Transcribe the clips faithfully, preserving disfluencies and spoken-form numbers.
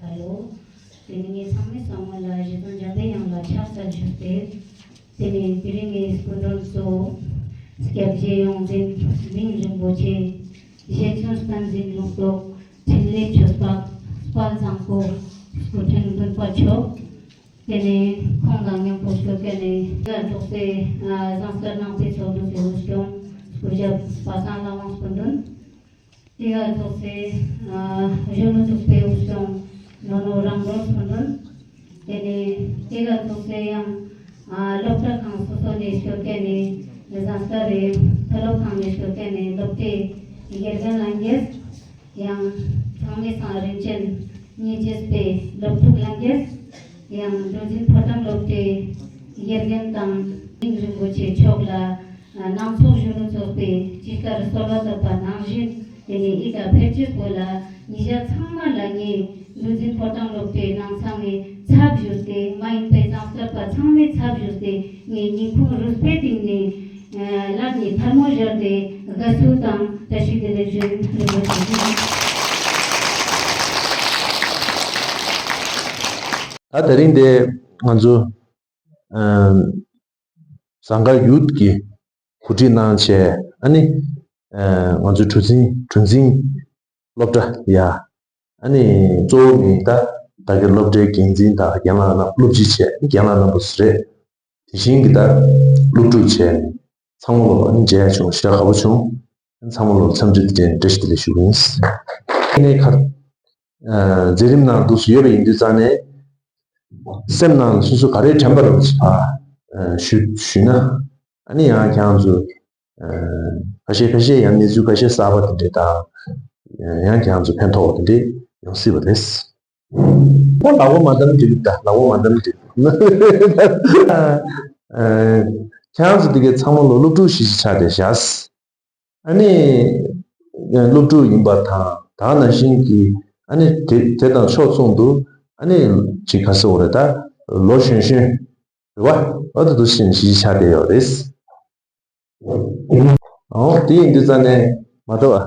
ཧ་ལོ། དེ་ནས་ངས་ཚང་མའི་བསམ་ངན་ལ་རྗེ་བཙུན་འཇམ་པའི་དབྱངས་ལ་ཕྱག་འཚལ་ཞུས་ཏེ། དེ་ནས་དེ་རིང་ངའི་སྐུ་མགྲོན་གཙོ་བོ་སྐྱབས་རྗེ་ཡོངས་འཛིན་གླིང་རིན་པོ་ཆེ། རྗེ་བཙུན་བསྟན་འཛིན་ལུང་རྟོགས། འཕྲིན་ལས་ཆོས་འཕགས། དཔལ་བཟང་པོ། སྐུ་ཕྲེང་བདུན་པ་མཆོག་དེ་ནས་ཁོང་དང་མཉམ་པོ་ཞོགས་ཀས་ནས་ལ་འབྲོག་པའི་ཨ་བཟང་སྤྱོད་ནང་པའི་ཚོགས་འདུ་ཚོ་སྐྱོང་སྐུ་ཞབས་པ་སངས་ལྷ་དབང་སྐུ་མགྲོན། དེ་ག་ཚོགས་སའི་ཨ་གཞོན་ནུ་ཚོགས་པའི་དབུ་སྐྱོང་ནོར་བུ་རང་གྲོལ་སྐུ་མགྲོན། དེ་ནས་དེ་ག་ཚོགས་སའི་ཡང་ཨ་སློབ་གྲྭ་ཁང་སོ་སོ་ནས་ཞོགས་ཀས་ནས་བཟང་སྤྱོད་རེད། མཐོ་སློབ་ཁང་ནས་ཞོགས་ཀས་ནས་སློབ་གྲྭའི་དགེ་རྒན་ལྷན་རྒྱས། ཡང་ཚང་མའི་སང་རིན་ཆེན་སྙིང་རྗེ་པའི་སློབ་ཕྲུག་ལྷན་རྒྱས། ཡང་ལུང་འཛིན་ཕོ་བྲང་སློབ་གྲྭའི་དགེ་རྒན་དང་གླིང་རིན་པོ་ཆེ་མཆོག་ལ་ནང་ཚོགས་གཞོན་ནུ་ཚོགས་པའི་སྤྱི་ཁར་གསོལ་བ་བཏབ་པ་ནང་བཞིན། དེ་ནས་ཨི་ཀ་ཕེབས་ཀྱི་སྐོར་ལ་ཉེ་ཞ་ཚང་མ་ལ་ངས་ལུང་འཛིན་ཕོ་བྲང་སློབ་གྲྭའི་ནང་ཚང་མའི་ཚབ་ཞུས་ཏེ། མ་ཡིན་པའི་གཙང་སྟོད་པ་ཚང་མའི་ཚབ་ཞུས་ཏེ། ངས་སྙིང་ཁུང་རུས་པའི་གཏིང་ནས་ལག་གཉིས་ཐལ་མོ་སྦྱར་ཏེ་དགའ་བསུ་དང་བཀྲ་ཤིས་བདེ་ལེགས་ཞུ་རིན་པོ་ཆེ་ཞུ། ད་དེ་རིང་འདི་ང་ཚོ་ཨ་ཟངས་དཀར་ཡུཐ་ཀྱི་གོ་སྒྲིག་གནང་བྱས། ཨ་ནི་ཨ་ང་ཚོའི་གྲུ་གཟིངས་གྲུ་འཛིན་སློབ་གྲྭ་ཡ། ཨ་ནི་གཙོ་བོ་ངས་ད་ད་གི་སློབ་གྲྭའི་འགན་འཛིན་དང་རྒན་ལགས་རྣམས། སློབ་སྤྱི་བྱས་རྒན་ལགས་རྣམ་པ་ཚོ་རེད། དེ་བཞིན་གྱི་ད་སློབ་ཕྲུག་བྱས་ནས་ཚང་མ་ལོ་ཨ་ནི་མཇལ་ཡ་བྱུང་། ཞེ་དྲག་དགའ་པོ་བྱུང་། ཚང་མ་ལོ་འཚམས་འདྲི་དེ་འདྲའི་བཀྲ་ཤིས་བདེ་ལེགས་ཞུ་གི་ཡིན། ཨ་ནི་ཁར་ཨ་མཛད་རིམ་ནང་འདུག་སེ་ཡོད་པ་ཡིན་དུས་ཙང་ནས། སེམས་ནང་ལ་སོ་སོ་ག་རེ་དྲན་པ་རེད་ཅེས་ཕར་ཨ་ཞུ་ཞུས་ན། ཨ་ནི་ཡང་ཁྱེད་རང་ཚོ་ཨ་ཁ་ཤས་ཁ་ཤས་ཡང་གནས་ཚུལ་ཁ་ཤས་གསར་པ་དེ་འདྲས་དང་། ཡང་ཁྱེད་རང་ཚོ་ཕན་ཐོགས་པ་དེ་འདྲས་ཡོང་སྲིད་པ་རེད། ཁོ་ལག་པ་མ་བསྡམས་འགྲིག་གི་ད། ལག་པ་མ་བསྡམས་འགྲིག་ཨ་ཁྱེད་རང་ཚོ་དེ་གའི་ཚང་མ་ལོ་སློབ་ཕྲུག་བཞི་བཞི་ཆགས་བསྡད་བཞག་ཨ་ནི་སློབ་ཕྲུག་ཡིན་པ་དང་། ད་ག་ནང་བཞིན་གྱི་ཨ་ནི་དེ་དེ་དང་ཕྱོགས་མཚུངས་འདུག་ཨ་ནི་ཅིག་ག་ཟེར་དགོས་རེད། ད་ལོ་གཞོན་གཞོན་རེད་བ། ཨ་ད་དུ་ཞིག་ཞིག་ཆགས་བསྡད་ཡོད་རེད། ཨོ་དེ་ཡིན་དུས་ཙང་ནས་མ་གཏོགས།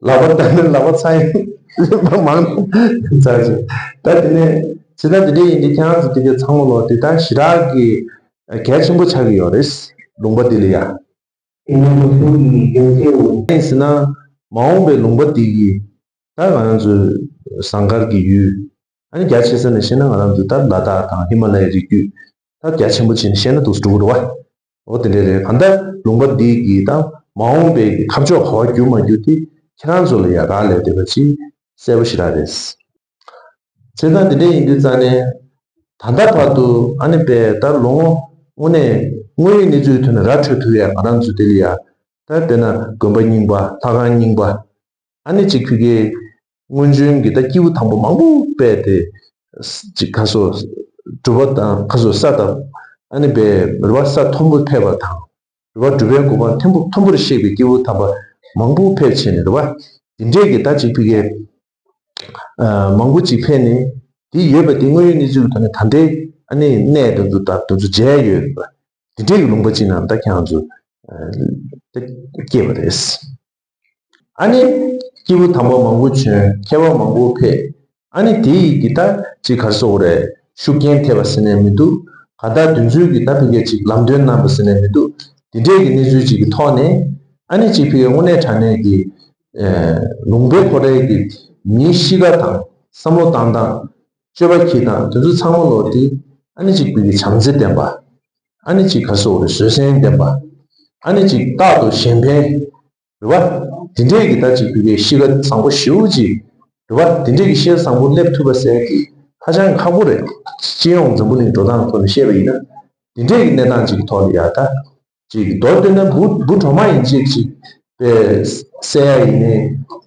ལག་པ་བསྟན་ནས་ལག་པ་ཚ་ཡིན་མང་ཚ་ཞིག་ད་དེ་ནས་ཇི་ལྟར་དེ་འདྲ་ཡིན་དུས་ཁྱེད་རང་ཚོ་དེ་གའི་ཚང་མ་ལོ་དེ་ལྟར་ཞེ་དྲག་གི་གལ་ཆེན་པོ་ཆགས་ཀྱི་ཡོད་རེད། ལུང་པ་འདི་ལ་ཡ། དེ་ནས་ལོ་གསུམ་གྱི་རྒྱུན་ཆད་འོག་ཡིན་ཟེར་ན། མ་འོངས་པའི་ལུང་པ་འདི་གི་ད་ང་རང་ཚོའི་ཟངས་དཀར་གྱི་ཡུལ། ཨ་ནི་རྒྱ་ཆེ་ས་ནས་བཤད་ན་ང་རང་ཚོ་ད་ལ་དྭགས་དང་ཧི་མ་ལ་ཡའི་རི་རྒྱུད། ད་རྒྱ་ཆེན་པོ་བྱས་ནས་བཤད་ན་འདུག་སེ་འགྲོ་གི་རེད་བ། འོ་དེ་འདྲ་རེད། གང་ལྟར་ལུང་པ་འདི་གི་ད་མ་འོངས་པའི་གི་ཁ་ཕྱོགས་ག་པར་རྒྱུ་མ་རྒྱུ་དེ་ཁྱེད་རང་ཚོ་ལ་ཡ་རག་ལས་བསྡད་པ་ཅིག་གསལ་པོ་ཞེ་དྲག་རེད། བྱས་ཙང་དེ་འདྲ་ཡིན་དུས་ཙང་ནས་ད་ལྟ་བར་དུ་ཨ་ནི་པས་ད་ལོ་ངོ་དངོས་གནས་དངོས་ཡོད་གནས་ཚུལ་གྱི་ཐོག་ནས་ར་འཕྲོད་ཐུབ་ཡ་ང་རང་ཚོ་དེ་ལ་ཡ། ད་དཔེར་ན་དགོན་པ་རྙིང་པ། ལྷ་ཁང་རྙིང་པ། ཨ་ནི་ཅིག་ཕ་གིའི་སྔོན་བྱོན་གྱི་ད་སྐྱེས་བུ་དམ་པ་མང་པོ་ཕེབས་ཏེ། ཅིག་ཁ་སོ་སྒྲུབ་པ་དང་ཁ་སོ་ས་དང་། ཨ་ནི་པའི་རི་བ་ས་མཐོན་པོ་ཕེབས་པ་དང་། རི་བ་སྒྲུབ་པའི་གོ་འཕང་མཐོན་པོ་མཐོན་པོར་གཤེགས་པའི་སྐྱེས་བུ་དམ་པ་མང་པོ་ཕེབས་བྱས་ནས་རེད་བ། དེ་འདྲས་ཀྱི་ད་ཅིག་ཕ་གིའི་མང་པོ་ཅིག་ཕེབས་ནས། དེ་ཡོད་པ་དེ་དངོས་ཡོད་གནས་ཚུལ་གྱི་ཐོག་ནས་ད་ལྟའི་ཨ་ནི་གནས་དེ་ཚོ་དང་དེ་ཚོ་མཇལ་ཡོད་རེད་བ། དེ་འདྲས་ཀྱི་ལུང་པ་ཅིག་ནང་ད་ཁྱེད་རང་ཚོ་ད་སྐྱེས་པ་རེད། ཨ་ནི་སྐྱེས་བུ་དམ་པ་མང་པོ་བྱོན། མཁས་པ་མང་པོ་ཕེབས། ཨ་ནི་དེ་ཡི་གི་ད་ཅིག་ག་རེ་ཟེར་དགོས་རེད། ཤུགས་རྐྱེན་ཐེབས་པ་ཟེར་ནས་མི་འདུག་གང་ལྟར་དེ་ཚོའི་གི་ད་ཕ་གིའི་ཅིག་ལམ་སྟོན་གནང་བ་ཟེར་ནས་མི་འདུག་དེ་འདྲས་ཀྱི་གནས་ཚུལ་ཅིག་གི་ཐོག་ནས། ཨ་ནི་ཅིག་ཕ་གིའི་དངོས་གནས་དྲང་གནས་ཀྱི་ལུང་པའི་ཁོ་རའི་གི་མིའི་གཤིས་ཀ་དང་བསམ་བློ་བཏང་སྟངས། སྤྱོད་པ་གྱིས་དང་དེ་ཚོ་ཚང་མ་ལོ་དེ། ཨ་ནི་ཅིག་བོད་ཀྱི་བྱམས་བརྩེ་ལྡན་པ། ཨ་ནི་ཅིག་ག་རེ་ཟེར་དགོས་རེད། བཟོད་བསྲན་ལྡན་པ། ཨ་ནི་ཅིག་རྟག་ཏུ་གཞན་ཕན་རེད་བ། དེ་འདྲས་ཀྱི་ད་ཅིག་བོད་ཀྱི་གཤིས་ཀ་བཟང་པོ་ཞེ་པོ་ཅིག་རེད་བ། དེ་འདྲས་ཀྱི་གཤིས་ཀ་བཟང་པོ་སླེབས་ཐུབ་པ་ཟེར་གྱི་ཧ་ཅང་ཁག་པོ་རེད། སྤྱི་ཡོངས་འཛམ་བུ་གླིང་འགྲོ་སྟངས་ཐོག་ནས་བཤད་པ་ཡིན་ན། དེ་འདྲས་ཀྱི་གནས་སྟངས་ཅིག་གི་ཐོག་ལ་ཡ་ད། ཅིག་མདོར་བསྡུས་ན་བུ་བུ་གྲོག་མ་ཡིན་ཅིག་ཅིག་པས་བསད་ཡ་ཡིན་ནའི།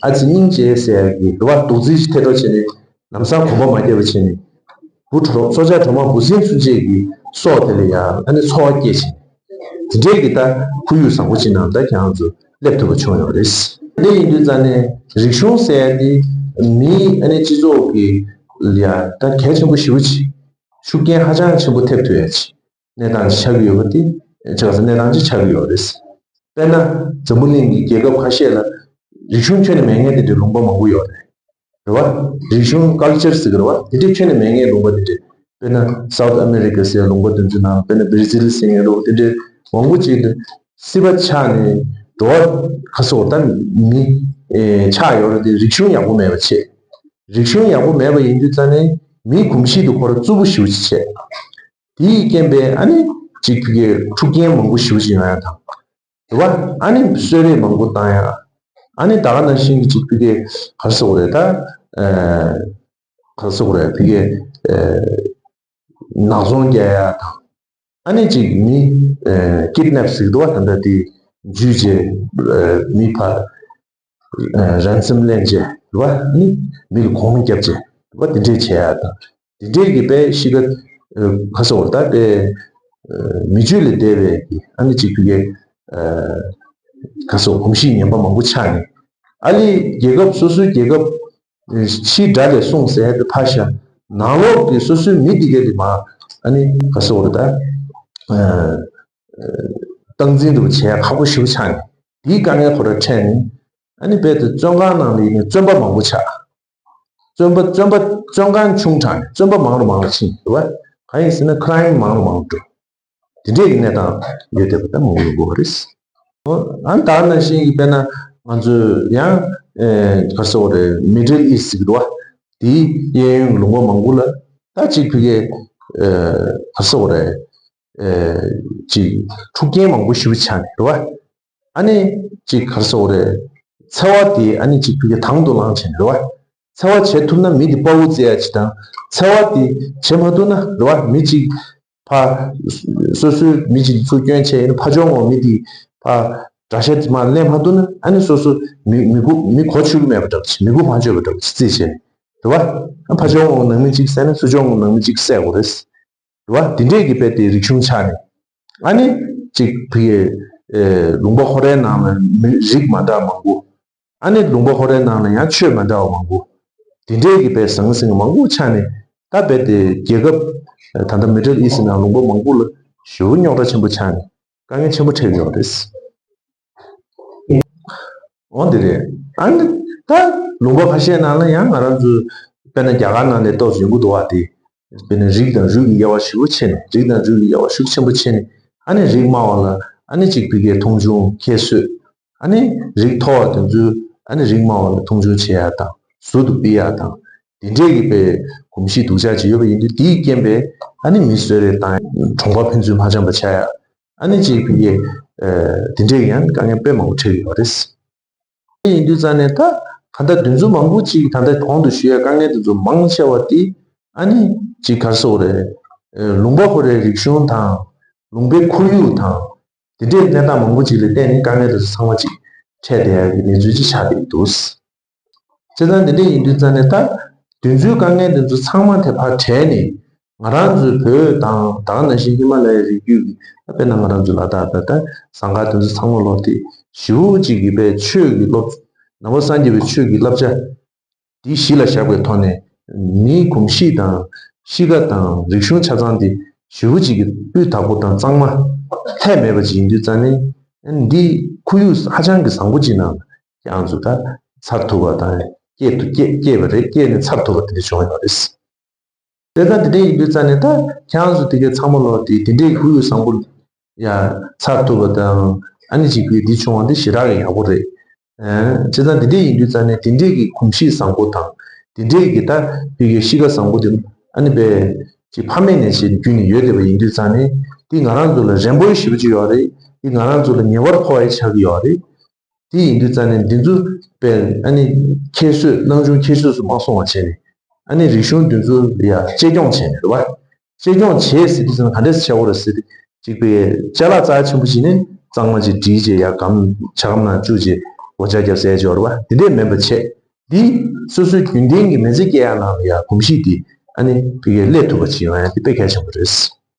ཨ་ཙི་སྙིང་རྗེ་ཟེར་ཡ་གི་རེད་བ། རྡོག་རྫིས་ཐེ་གཏོགས་བྱས་ནས་ལམ་སང་གོམ་པ་མ་བརྒྱབ་པ་བྱས་ནས། བུ་གྲོག་སྲོག་ཆགས་གྲོག་མ་འབུ་སྲིན་ཚུན་ཆད་ཀྱི་སྲོག་དེ་ལ་ཡང་ཨ་ནི་འཚོ་བ་སྐྱེལ་བྱས། དེ་འདྲས་ཀྱི་ད་ཁོར་ཡུག་བཟང་པོ་ཅིག་ནང་ད་ཁྱེད་རང་ཚོ་སླེབས་ཐུབ་པ་བྱུང་ཡོད་རེད། དེ་ཡིན་དུས་ཙང་ནས་རིག་གཞུང་ཟེར་ཡ་དེ་མིའི་ཨ་ནི་སྤྱི་ཚོགས་ཀྱི་ལ་ཡ་ད་གལ་ཆེན་པོ་ཞེ་པོ་ཅིག་ཤུགས་རྐྱེན་ཧ་ཅང་ཆེན་པོ་ཐེབས་ཐུབ་ཡ་ཅིག་གནས་སྟངས་ཆགས་ཀྱི་ཡོད་པ་དེ། བྱས་ཙང་གནས་སྟངས་ཅིག་ཆགས་ཀྱི་ཡོད་རེད། དཔེར་ན། འཛམ་བུ་གླིང་གི་རྒྱལ་ཁབ་ཁ་ཤས་ལ་རིག་གཞུང་ཁྱོན་ནས་མེད་མཁན་དེ་འདྲའི་ལུང་པ་མང་པོ་ཡོད་རེད། རེད་བ། རིག་གཞུང་ཀལ་ཅར་ཟེར་གི་རེད་བ། དེ་འདྲའི་ཁྱོན་ནས་མེད་མཁན་ལུང་པ་དེ་འདྲ། དཔེར་ན་སའུ་ཐི་ཨ་མེ་རི་ཀ་ཟེར་ལུང་པ་དེ་ཚོའི་ནང་། དཔེར་ན་བྷི་རི་ཛིལ་ཟེར་མཁན་ལུང་པ་དེ་འདྲའི་མང་པོ་ཅིག་ལ་སྲིད་པ་ཆགས་ནས་འགྲོ་བ་ཁ་སོགས་ད་མི་ཆགས་ཡོད་རེད་དེ། རིག་གཞུང་ཡག་པོ་མེད་པ་བྱས། རིག་གཞུང་ཡག་པོ་མེད་པ་ཡིན་དུས་ཙང་ནས་མིའི་གོམས་གཤིས་དེ་ཁོ་རང་རྩུབ་པོ་ཞེ་པོ་ཅིག་བྱས། དེའི་རྐྱེན་པས་ཨ་ནི་ཅིག་ཕ་གིའི་འཁྲུག་རྐྱེན་མང་པོ་ཞེ་པོ་ཅིག་ཡོང་ཡ་དང་། རེད་བ། ཨ་ནི་གསོད་རེས་མང་པོ་བཏང་ཡ། ཨ་ནི་ད་ག་ནང་བཞིན་གྱི་ཅིག་ཕ་གིའི་ག་རེ་ཟེར་དགོས་རེད་ད། ཨ། ག་རེ་ཟེར་དགོས་རེད། ཕ་གིའི་ཨ་ནག་ཚོང་རྒྱག་ཡ་དང་། ཨ་ནི་ཅིག་མི་ཨ་ཀིཌ་ནེབ་ཟེར་གི་འདུག་བ། ད་ལྟ་དེ་འཇུས་བྱས་ཨ་མི་ཕར་ཨ་རན་སམ་ལེན་བྱས་རེད་བ། ནི་མི་ལ་གོང་བརྒྱབ་བྱས་རེད་བ། དེ་འདྲས་བྱས་ཡ་དང་། དེ་འདྲས་ཀྱི་དཔེ་གཤིས་ཀ་ཨ་ག་རེ་ཟེར་དགོས་རེད་ད། དཔེ་ཨ་མི་ཆོས་ལས་འདས་པའི་ཨ་ནི་ཅིག་ཕ་གིའི་ཨ་ག་རེ་ཟེར་དགོས། གོམས་གཤིས་ངན་པ་མང་པོ་ཆགས་ནས། ཨ་ལི་རྒྱལ་ཁབ་སོ་སོའི་རྒྱལ་ཁབ་ཕྱིའི་དགྲ་ལས་སྲུང་ཟེར་ཡ་དེ་ཕར་བཞག་ནང་ལོགས་ཀྱི་སོ་སོའི་མི་དེ་ག་དེ་མར་ཨ་ནི་ག་རེ་ཟེར་དགོས་རེད་ད། ཨ་སྟངས་འཛིན་དུ་བྱེད་ཡ་ཁག་པོ་ཞེ་པོ་ཆགས་ནས། དེའི་དཀའ་ངལ་ཁོ་ར་འཕྲད་ནས། ཨ་ནི་རྦད་དེ་བཙོན་ཁང་ནང་ལ་ཡིན་ནའི་བཙོན་པ་མང་པོ་ཆགས། བཙོན་པ་བཙོན་པ་བཙོན་ཁང་ཆུང་དྲགས་ནས་བཙོན་པ་མང་རུ་མང་རུ་ཕྱིན་རེད་བ། གང་ཡིན་ཟེར་ན་ཁ་རའིམ་མང་རུ་མང་རུ་འགྲོ། དེ་འདྲས་ཀྱི་གནས་སྟངས་ཡོད་བསྡད་པ་ད་མང་པོ་ཡོང་གི་ཡོད་རེད། ཨ་ནི་ད་ག་ནང་བཞིན་གྱི་དཔེར་ན་ང་ཚོས་ཡང་ཨེ་ག་རེ་ཟེར་དགོས་རེད། མི་ཌལ་ཨིསཊ་ཟེར་གི་འདུག་བ། དེའི་གཡས་གཡོན་ལུང་པ་མང་པོ་ལ་ད་ཅིག་ཕ་གིའི་ཨེ་ག་རེ་ཟེར་དགོས་རེད། ཨེ་ཅིག་འཁྲུག་རྐྱེན་མང་པོ་ཞེ་པོ་ཆགས་ནས་རེད་བ། ཨ་ནི་ཅིག་ག་རེ་ཟེར་དགོས་རེད། འཚེ་བ་དེ་ཨ་ནི་ཅིག་ཕ་གིའི་དང་དུ་བླངས་བྱས་ནས་རེད་བ། འཚེ་བ་བྱེད་ཐུབ་ན་མི་དེ་དཔའ་བོ་བརྩི་ཡ་ཅིག་དང་། འཚེ་བ་དེ་བྱེད་མ་ཐུབ་ན་རེད་བ། མི་གཅིག་ཕར་སོ་སོའི་མི་གཅིག་ཚུར་སྐྱོན་བྱས་ཡིན་ན་ཕར་ཕྱོགས་ངོས་མི་དེ་ཕར་དགྲ་ཤ་དེ་མར་ལེན་མ་ཐུབ་ན། ཨ་ནི་སོ་སོ་མི་མི་གོ་མི་གོ་ཆོད་ཀྱི་མེད་པ་འདྲ་པོ་ཅིག་མི་གོ་བ་ཆོད་པ་འདྲ་པོ་ཅིག་བརྩིས་བྱས་ནས་རེད་བ། ཕར་ཕྱོགས་ངོས་ནང་མི་གཅིག་བསད་ན་ཚུར་ཕྱོགས་ངོས་ནང་མི་གཅིག་བསད་དགོས་རེད། རེད་བ། དེ་འདྲས་ཀྱི་དཔེ་དེ་རིག་གཞུང་ཆགས་ནས། ཨ་ནི་གཅིག་ཕ་གིའི་ཨེ་ལུང་པ་ཁོ་རའི་ནང་ལ་མི་རིགས་མ་འདྲ་མང་པོ། ཨ་ནི་ལུང་པ་ཁོ་རའི་ནང་ལ་ཡང་ཆོས་མ་འདྲ་བ་མང་པོ། དེ་འདྲས་ཀྱི་དཔེ་ཟང་ཟིང་མང་པོ་ཆགས་ནས། ད་དཔེ་དེ་རྒྱལ་ཁབ་ད་ལྟ་མི་ཌལ་ཨིསཊ་ནང་ལུང་པ་མང་པོ་ལ་ཞེ་པོ་རྙོག་དྲ་ཆེན་པོ་ཆགས་ནས་དཀའ་ངལ་ཆེན་པོ་འཕྲད་ཡོད་རེད། འོ་འདི་རེད། ཨ་ནི་ད་ལུང་པ་ཁ་ཤས་ནང་ལ་ཡང་ང་རང་ཚོ་དཔེར་ན་རྒྱ་གར་ནང་ལ་ཏོག་ཙམ་ཡོང་གི་འདུག་བ། དེ་དཔེར་ན་རིགས་དང་རུས་ཀྱི་དབྱེ་བ་ཞེ་པོ་ཕྱེ་ནས། རིགས་དང་རུས་ཀྱི་དབྱེ་བ་ཤུགས་ཆེན་པོ་ཕྱེ་ནས། ཨ་ནི་རིགས་དམའ་བ་ལ་ཨ་ནི་གཅིག་ཕ་གིའི་མཐོང་ཆུང་ཁྱད་གསོད། ཨ་ནི་རིགས་མཐོ་བ་དེ་ཚོའི་ ཨ་ནི་རིགས་དམའ་བ་ལ་མཐོང་ཆུང་བྱེད་ཡ་དང་ཟུར་དུ་ཕུད་ཡ་དང་། དེ་འདྲས་ཀྱི་པའི་གོམས་གཤིས་སྡུག་ཅག་ཅིག་ཡོད་པ་ཡིན་དུས། དེའི་རྐྱེན་པས་ཨ་ནི་མི་གསོད་རེས་བཏང་ཡ། གྲོང་པ་ཕན་ཚུན་མ་འཆམ་པ་ཆགས་ཡ། ཨ་ནི་ཅིག་ཕ་གིའི་དེ་འདྲས་ཀྱི་ཡང་དཀའ་ངལ་དཔེ་མང་པོ་འཕྲད་ཀྱི་ཡོད་རེད། དེ་ཡིན་དུས་ཙང་ནས། ད་ག་འདྲ་འདི་ཚོ་མང་པོ་ཅིག་ད་ལྟ་གོང་དུ་ཞུས་ཡ་དཀའ་ངལ་འདི་ཚོ་མང་ཆེ་བ་དེ་ཨ་ནི་ཅིག་ག་རེ་ཟེར་དགོས་རེད། ལུང་པ་ཁོ་རའི་རིག་གཞུང་དང་། ལུང་པའི་ཁོར་ཡུག་དང་། དེ་འདྲའི་གནས་སྟངས་མང་པོ་ཅིག་ལ་བརྟེན་ནས་དཀའ་ངལ་དེ་ཚོ་ཚང་མ་ཅིག་འཕྲད་བསྡད་ཡ་གི་གནས་ཚུལ་ཅིག་ཆགས་བསྡད་ཀྱི་འདུག་བྱས་ཙང་དེ་འདྲ་ཡིན་དུས་ཙང་ནས། ད་དེ་ཚོའི་དཀའ་ངལ་དེ་ཚོ་ཚང་མ་དེ་ཕར་བྲལ་ནས། ང་རང་ཚོའི་བོད་དང་། ད་ག་ནང་བཞིན་ཧི་མ་ལ་ཡའི་རི་རྒྱུད་ཀྱི། དཔེར་ན་ང་རང་ཚོའི་ལ་དྭགས་ད་ལྟ་ཟངས་དཀར་དེ་ཚོ་ཚང་མ་ལོག་སྟེ། ཞེ་པོ་ཅིག་གི་པའི་ཆོས་ཀྱི་སློབ། ནང་པ་སངས་རྒྱས་པའི་ཆོས་ཀྱི་བསླབ་བྱ་འདི་གཞི་ལ་བཞག་པའི་ཐོག་ནས། མིའི་གོམས་གཤིས་དང་། གཤིས་ཀ་དང་། རིག་གཞུང་ཆ་ཚང་འདི་ཞེ་པོ་ཅིག་གི་སྤུས་དག་པོ་དང་གཙང་མ་ལྷད་མེད་པ་ཅིག་ཡིན་དུས་ཙང་ནས། འདི་ཁོར་ཡུག་ཧ་ཅང་གི་བཟང་པོ་ཅིག་ནང་ཁྱེད་རང་ཚོ་ད་འཚར་ཐུབ་པ་དང་། སྐྱེས་ཐུབ། སྐྱེས། སྐྱེས་པ་རེད། སྐྱེས་ནས་འཚར་ཐུབ་པ་དེ་འདྲ་བྱུང་ཡོད་རེད། དེ་ལྟར་དེ་འདྲ་ཡིན་དུས་ཙང་ནས། ད་ཁྱེད་རང་ཚོ་དེ་གའི་ཚང་མ་ལོག་སྟེ་དེ་འདྲའི་ཁོར་ཡུག་བཟང་པོ་ཡ་འཚར་ཐུབ་པ་དང་། ཨ་ནི་ཅིག་གི་འདི་བྱུང་བ་འདི་ཞེ་དྲག་གི་ཡག་པོ་རེད། ཨ། བྱས་ཙང་དེ་འདྲ་ཡིན་དུས་ཙང་ནས། དེ་འདྲའི་གི་གོམས་གཤིས་བཟང་པོ་དང་། དེ་འདྲའི་གི་ད་དེ་གའི་གཤིས་ཀ་བཟང་པོ་དེ་ཨ་ནི་པའི་ཅིག་ཕ་མེས་ནས་ཅིག་བརྒྱུད་ནས་ཡོད་བསྡད་པ་ཡིན་དུས་ཙང་ནས། དེ་ང་རང་ཚོ་ལ་རན་པོ་ཞེ་པོ་ཅིག་ཡོད་རེད། དེ་ང་རང་ཚོ་ལ་ཉེ་བར་མཁོ་བ་ཆགས་ཀྱི་ཡོད་རེད། དེ་ཡིན་དུས་ཙང་ནས་འདི་ཚོ་པའི་ཨ་ནི་ཁྱད་གསོད། སྣང་ཆུང་ཁྱད་གསོད་སུ་མ་སོང་བ་བྱས་ནས། ཨ་ནི་རིག་གཞུང་འདི་ཚོ་ཡ་གཅེས་སྐྱོང་བྱས་ནས་རེད་བ། གཅེས་སྐྱོང་བྱས་ཟེར་དུས་ཙང་ག་འདྲས་བྱེད་དགོས་རེད་ཟེར་དུས། གཅིག་པའི་ཅ་ལག་རྩ་ཆེན་པོ་ཞིག་ནི་གཙང་མ་ཅིག་བསྒྲིལ་བྱས། ཡ་སྒམ། ཇ་སྒམ་ནང་བཅུག་བྱས་སྒོ་ལྕགས་བརྒྱབ་ཟས་བྱས་རེད་བ། དེ་འདྲས་མིན་པ་བྱས། འདི་སོ་སོའི་རྒྱུན་ལྡན་གྱི་མི་ཚེ་སྐྱེལ་ཡ་ནང་ལ་ཡ་གོམས་གཤིས་དེ་ཨ་ནི་ཕ་གིར་སླེབས་ཐུབ་པ་ཅིག་ཡོང་ཡ་དེ་དཔེ་གལ་ཆེན་པོ་རེད།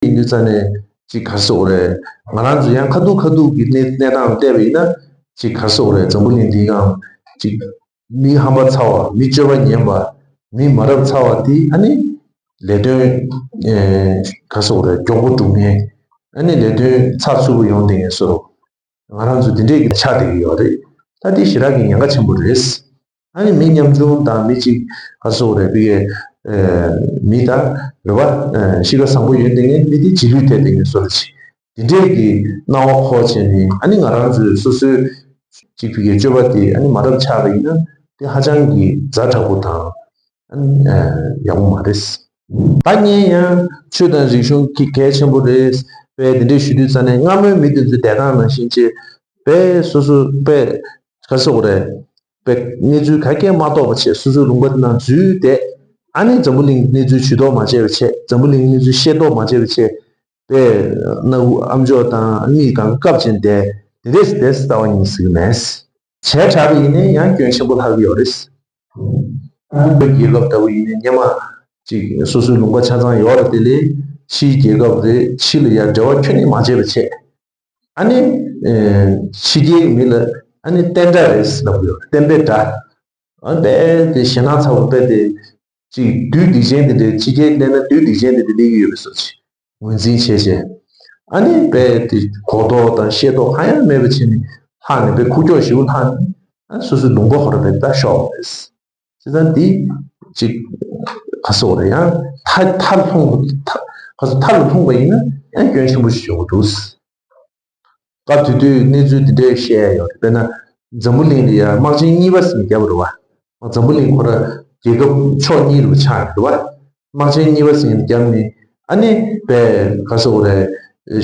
ཡིན་དུས་ཙང་ནས་ཅིག་ག་རེ་ཟེར་དགོས་རེད། ང་རང་ཚོ་ཡང་ཁ་ཐུག་ཁ་ཐུག་གི་གནས་གནས་སྟངས་བལྟས་པ་ཡིན་ན། ཅིག་ག་རེ་ཟེར་དགོས་རེད། འཛམ་བུ་གླིང་འདི་ཡང་ཅིག་མི་ཧམ་པ་ཚ་བ། མི་སྤྱོད་པ་ངན་པ། མི་མ་རབས་ཚ་བ་དེ་ཨ་ནི་ལས་དོན། ཨེ། ག་རེ་ཟེར་དགོས་རེད། མགྱོགས་པོ་སྒྲུབ་མཁན། ཨ་ནི་ལས་དོན་ཚགས་ཚུད་པོ་ཡོང་བསྡད་མཁན་བཟོ་འདྲ། ང་རང་ཚོ་འདི་འདྲས་ཀྱི་ཆགས་བསྡད་ཀྱི་ཡོད་རེད། ད་འདི་ཞེ་དྲག་གི་ཉེན་ཁ་ཆེན་པོ་རེད། ཨ་ནི་མི་ཉམ་ཆུང་དང་མི་གཅིག་ག་རེ་ཟེར་དགོས་རེད། ཕ་གིའི་ཨེ་མི་དང་རེད་བ། ཨེ་གཤིས་ཀ་བཟང་པོ་ཡོད་བསྡད་མཁན་མི་དེ་རྗེས་ལུས་ཐེབས་བསྡད་མཁན་བཟོ་འདྲ་ཅིག་འདི་འདྲས་ཀྱི་སྣང་བ་འཁོར་བྱས་ནས། ཨ་ནི་ང་རང་ཚོའི་སོ་སོའི་གཅིག་ཕ་གིའི་སྤྱོད་པ་དེ་ཨ་ནི་མ་འདྲ་ཆགས་པ་ཡིན་ན། དེ་ཧ་ཅང་གི་ཛ་དྲག་པོ་དང་། ཨ་ནི་ཡག་པོ་མ་རེད། ད་ངས་ཡང་ཆོས་དང་རིག་གཞུང་གི་གལ་ཆེན་པོ་རེད་པས་དེ་འདྲས་ཞུ་དུས་ཙང་ནས། སྔ་མོའི་མི་དེ་ཚོའི་བསྡད་སྟངས་ནང་བཞིན་བྱས་པས། སོ་སོ་པས་ག་རེ་ཟེར་དགོས་རེད། པས་གནས་ཚུལ་ག་གེ་མ་རྟོགས་པ་བྱས། སོ་སོའི་ལུང་པ་དེ་ནང་འཛུལ་བསྡད། ཨ་ནི་འཛམ་བུ་གླིང་གནས་ཚུལ་ཇུས་གཏོགས་མ་བྱས་པ་བྱས། འཛམ་བུ་གླིང་གནས་ཚུལ་ཤེས་རྟོགས་མ་བྱས་པ་བྱས། པས་སྣ་ཁུག་ཨམ་ཅོག་དང་མིག་སྒང་བཀབ་བྱས་བསྡད། དེ་འདྲས་བསྡད་ཟེར་ལྟ་བ་ཡིན་ཟེར་གྱི་མེད། བྱས་དྲགས་པ་ཡིན་ནའི་ཡང་སྐྱོན་ཆེན་པོ་ལྷག་གི་ཡོད་རེད། བོད་རྒྱལ་ཁབ་ལྟ་བུ་ཡིན་ནའི་སྔོན་མ་ཅིག་སོ་སོའི་ལུང་པ་ཆ་ཚང་ཡོད་རེད། དེ་ལས་ཕྱིའི་རྒྱལ་ཁབ་རེད། ཕྱི་ལ་ཡ་འབྲེལ་བ་ཁྱོན་ནས་མ་བྱས་པ་བྱས། ཨ་ནི་ཨེ་ཕྱི་རྒྱལ་གྱི་མི་ལ་ཨ་ནི་བསྟན་དགྲ་རེད་ཟེར་ལབ་ཀྱི་ཡོད་རེད། བསྟན་པའི་དགྲ། ཨ་དཔེ་དེ་ཞེད་སྣང་ཚ་པོ། དཔེ་དེ་ཅིག་བདུད་སྡིག་ཅན་དེ་འདྲའི། ཕྱི་རྒྱལ་སླེབས་ན་བདུད་སྡིག་ཅན་དེ་འདྲ་སླེབས་ཀྱི་ཡོད་པའི་བཟོ་ཅིག་ངོས་འཛིན་བྱས་བྱས། ཨ་ནི་དཔེ་དེ་གོ་རྟོགས་དང་ཤེས་རྟོགས་གང་ཡང་མེད་པ་བྱས་ནས་ལྷག་ནས། དཔེ་ཁུག་ཀྱོག་ཞེ་པོ་ལྷག་ནས། ཨ་སོ་སོའི་ལུང་པ་ཁོ་ར་དཔེ་ད་ཤོར་བ་རེད། བྱས་ཙང་འདི་ཅིག་ག་རེ་ཟེར་དགོས་རེད། ཡང་མཐའ་མཐའ་ལྷུང་། མཐའ་ག་རེ་ཟེར། མཐའ་ལ་ལྷུང་བ་ཡིན་ན་ཡང་སྐྱོན་ཆེན་པོ་ཞིག་ཡོང་གི་འདུག་སྐབས་དེ་དུས་གནས་ཚུལ་འདི་འདྲའི་བཤད་ཡ་ཡོད་རེད། དཔེར་ན་འཛམ་བུ་གླིང་ལ་ཡ་དམག་ཆེན་གཉིས་པ་ཟེར་ནས་བརྒྱབ་པ་རེད་བ། འཛམ་བུ་གླིང་ཁོ་ར་རྒྱལ་ཁབ་ཕྱོགས་གཉིས་རུ་ཆགས་ཡོད་རེད་བ། དམག་ཆེན་གཉིས་པ་ཟེར་ནས་བརྒྱབ་ནས། ཨ་ནི་དཔེ་ག་རེ་ཟེར་དགོས་རེད།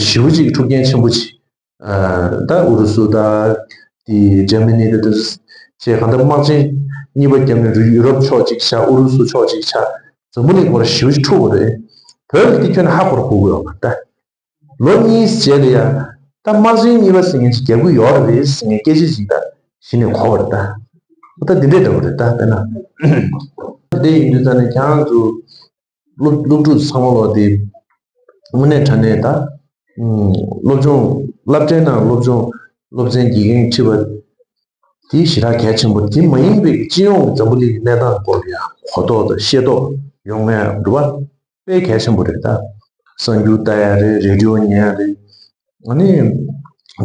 ཞེ་པོ་ཅིག་འཁྲུག་རྐྱེན་ཆེན་པོ་ཅིག་ཨ་ད་ཨུ་རུ་སུ་དང་དེ་འཇར་མ་ནི་དང་དེ་ཚོ་བྱས། གང་ལྟར་དམག་ཆེན་གཉིས་པ་བརྒྱབ་ནས་ཡུ་རོབ་ཕྱོགས་གཅིག་ཆགས། ཨུ་རུ་སུ་ཕྱོགས་གཅིག་ཆགས། འཛམ་བུ་གླིང་ཁོ་ར་ཞེ་པོ་ཅིག་འཁྲུག་པ་རེད། བོད་ལ་དེ་ཁྱོན་ནས་ཧ་གོ་ར་གོ་གི་ཡོད་མ་རེད། ལོ་གཉིས་རྗེས་ལ་ཡ་ད་དམག་ཆེན་གཉིས་པ་ཟེར་མཁན་ཅིག་རྒྱག་གི་ཡོད་རེད་ཟེར་མཁན་སྐད་ཆ་ཅིག་ད་གཞི་ནས་གོ་བ་རེད་ད། ད་འདི་འདྲས་འདྲ་བོ་རེད་ད། དཔེར་ན་དེ་འདྲས་ཡིན་དུས་ཙང་ནས་ཁྱེད་རང་ཚོ་སློབ་སློབ་ཕྲུག་ཚང་མ་ལོག་སྟེ་དངོས་གནས་དྲང་གནས་ད། ཨུམ། སློབ་སྦྱོང་། སློབ་གྲྭའི་ནང་སློབ་སྦྱོང་སློབ་ཚན་དགེ་རྒན་ཁྲིད་པ་དེ་ཞེ་དྲག་གལ་ཆེན་པོ། དེ་མ་ཡིན་པའི་སྤྱི་ཡོངས་ཀྱི་འཛམ་བུ་གླིང་གི་གནས་སྟངས་སྐོར་ལ་ཡང་གོ་རྟོགས་དང་ཤེས་རྟོགས་ཡོང་ཡ་འདུག་བ། དཔེ་གལ་ཆེན་པོ་རེད་ད། གསར་འགྱུར་ལྟ་ཡ་རེད། རེ་ཌི་ཡོ་ཉན་ཡ་རེད། ཨ་ནི་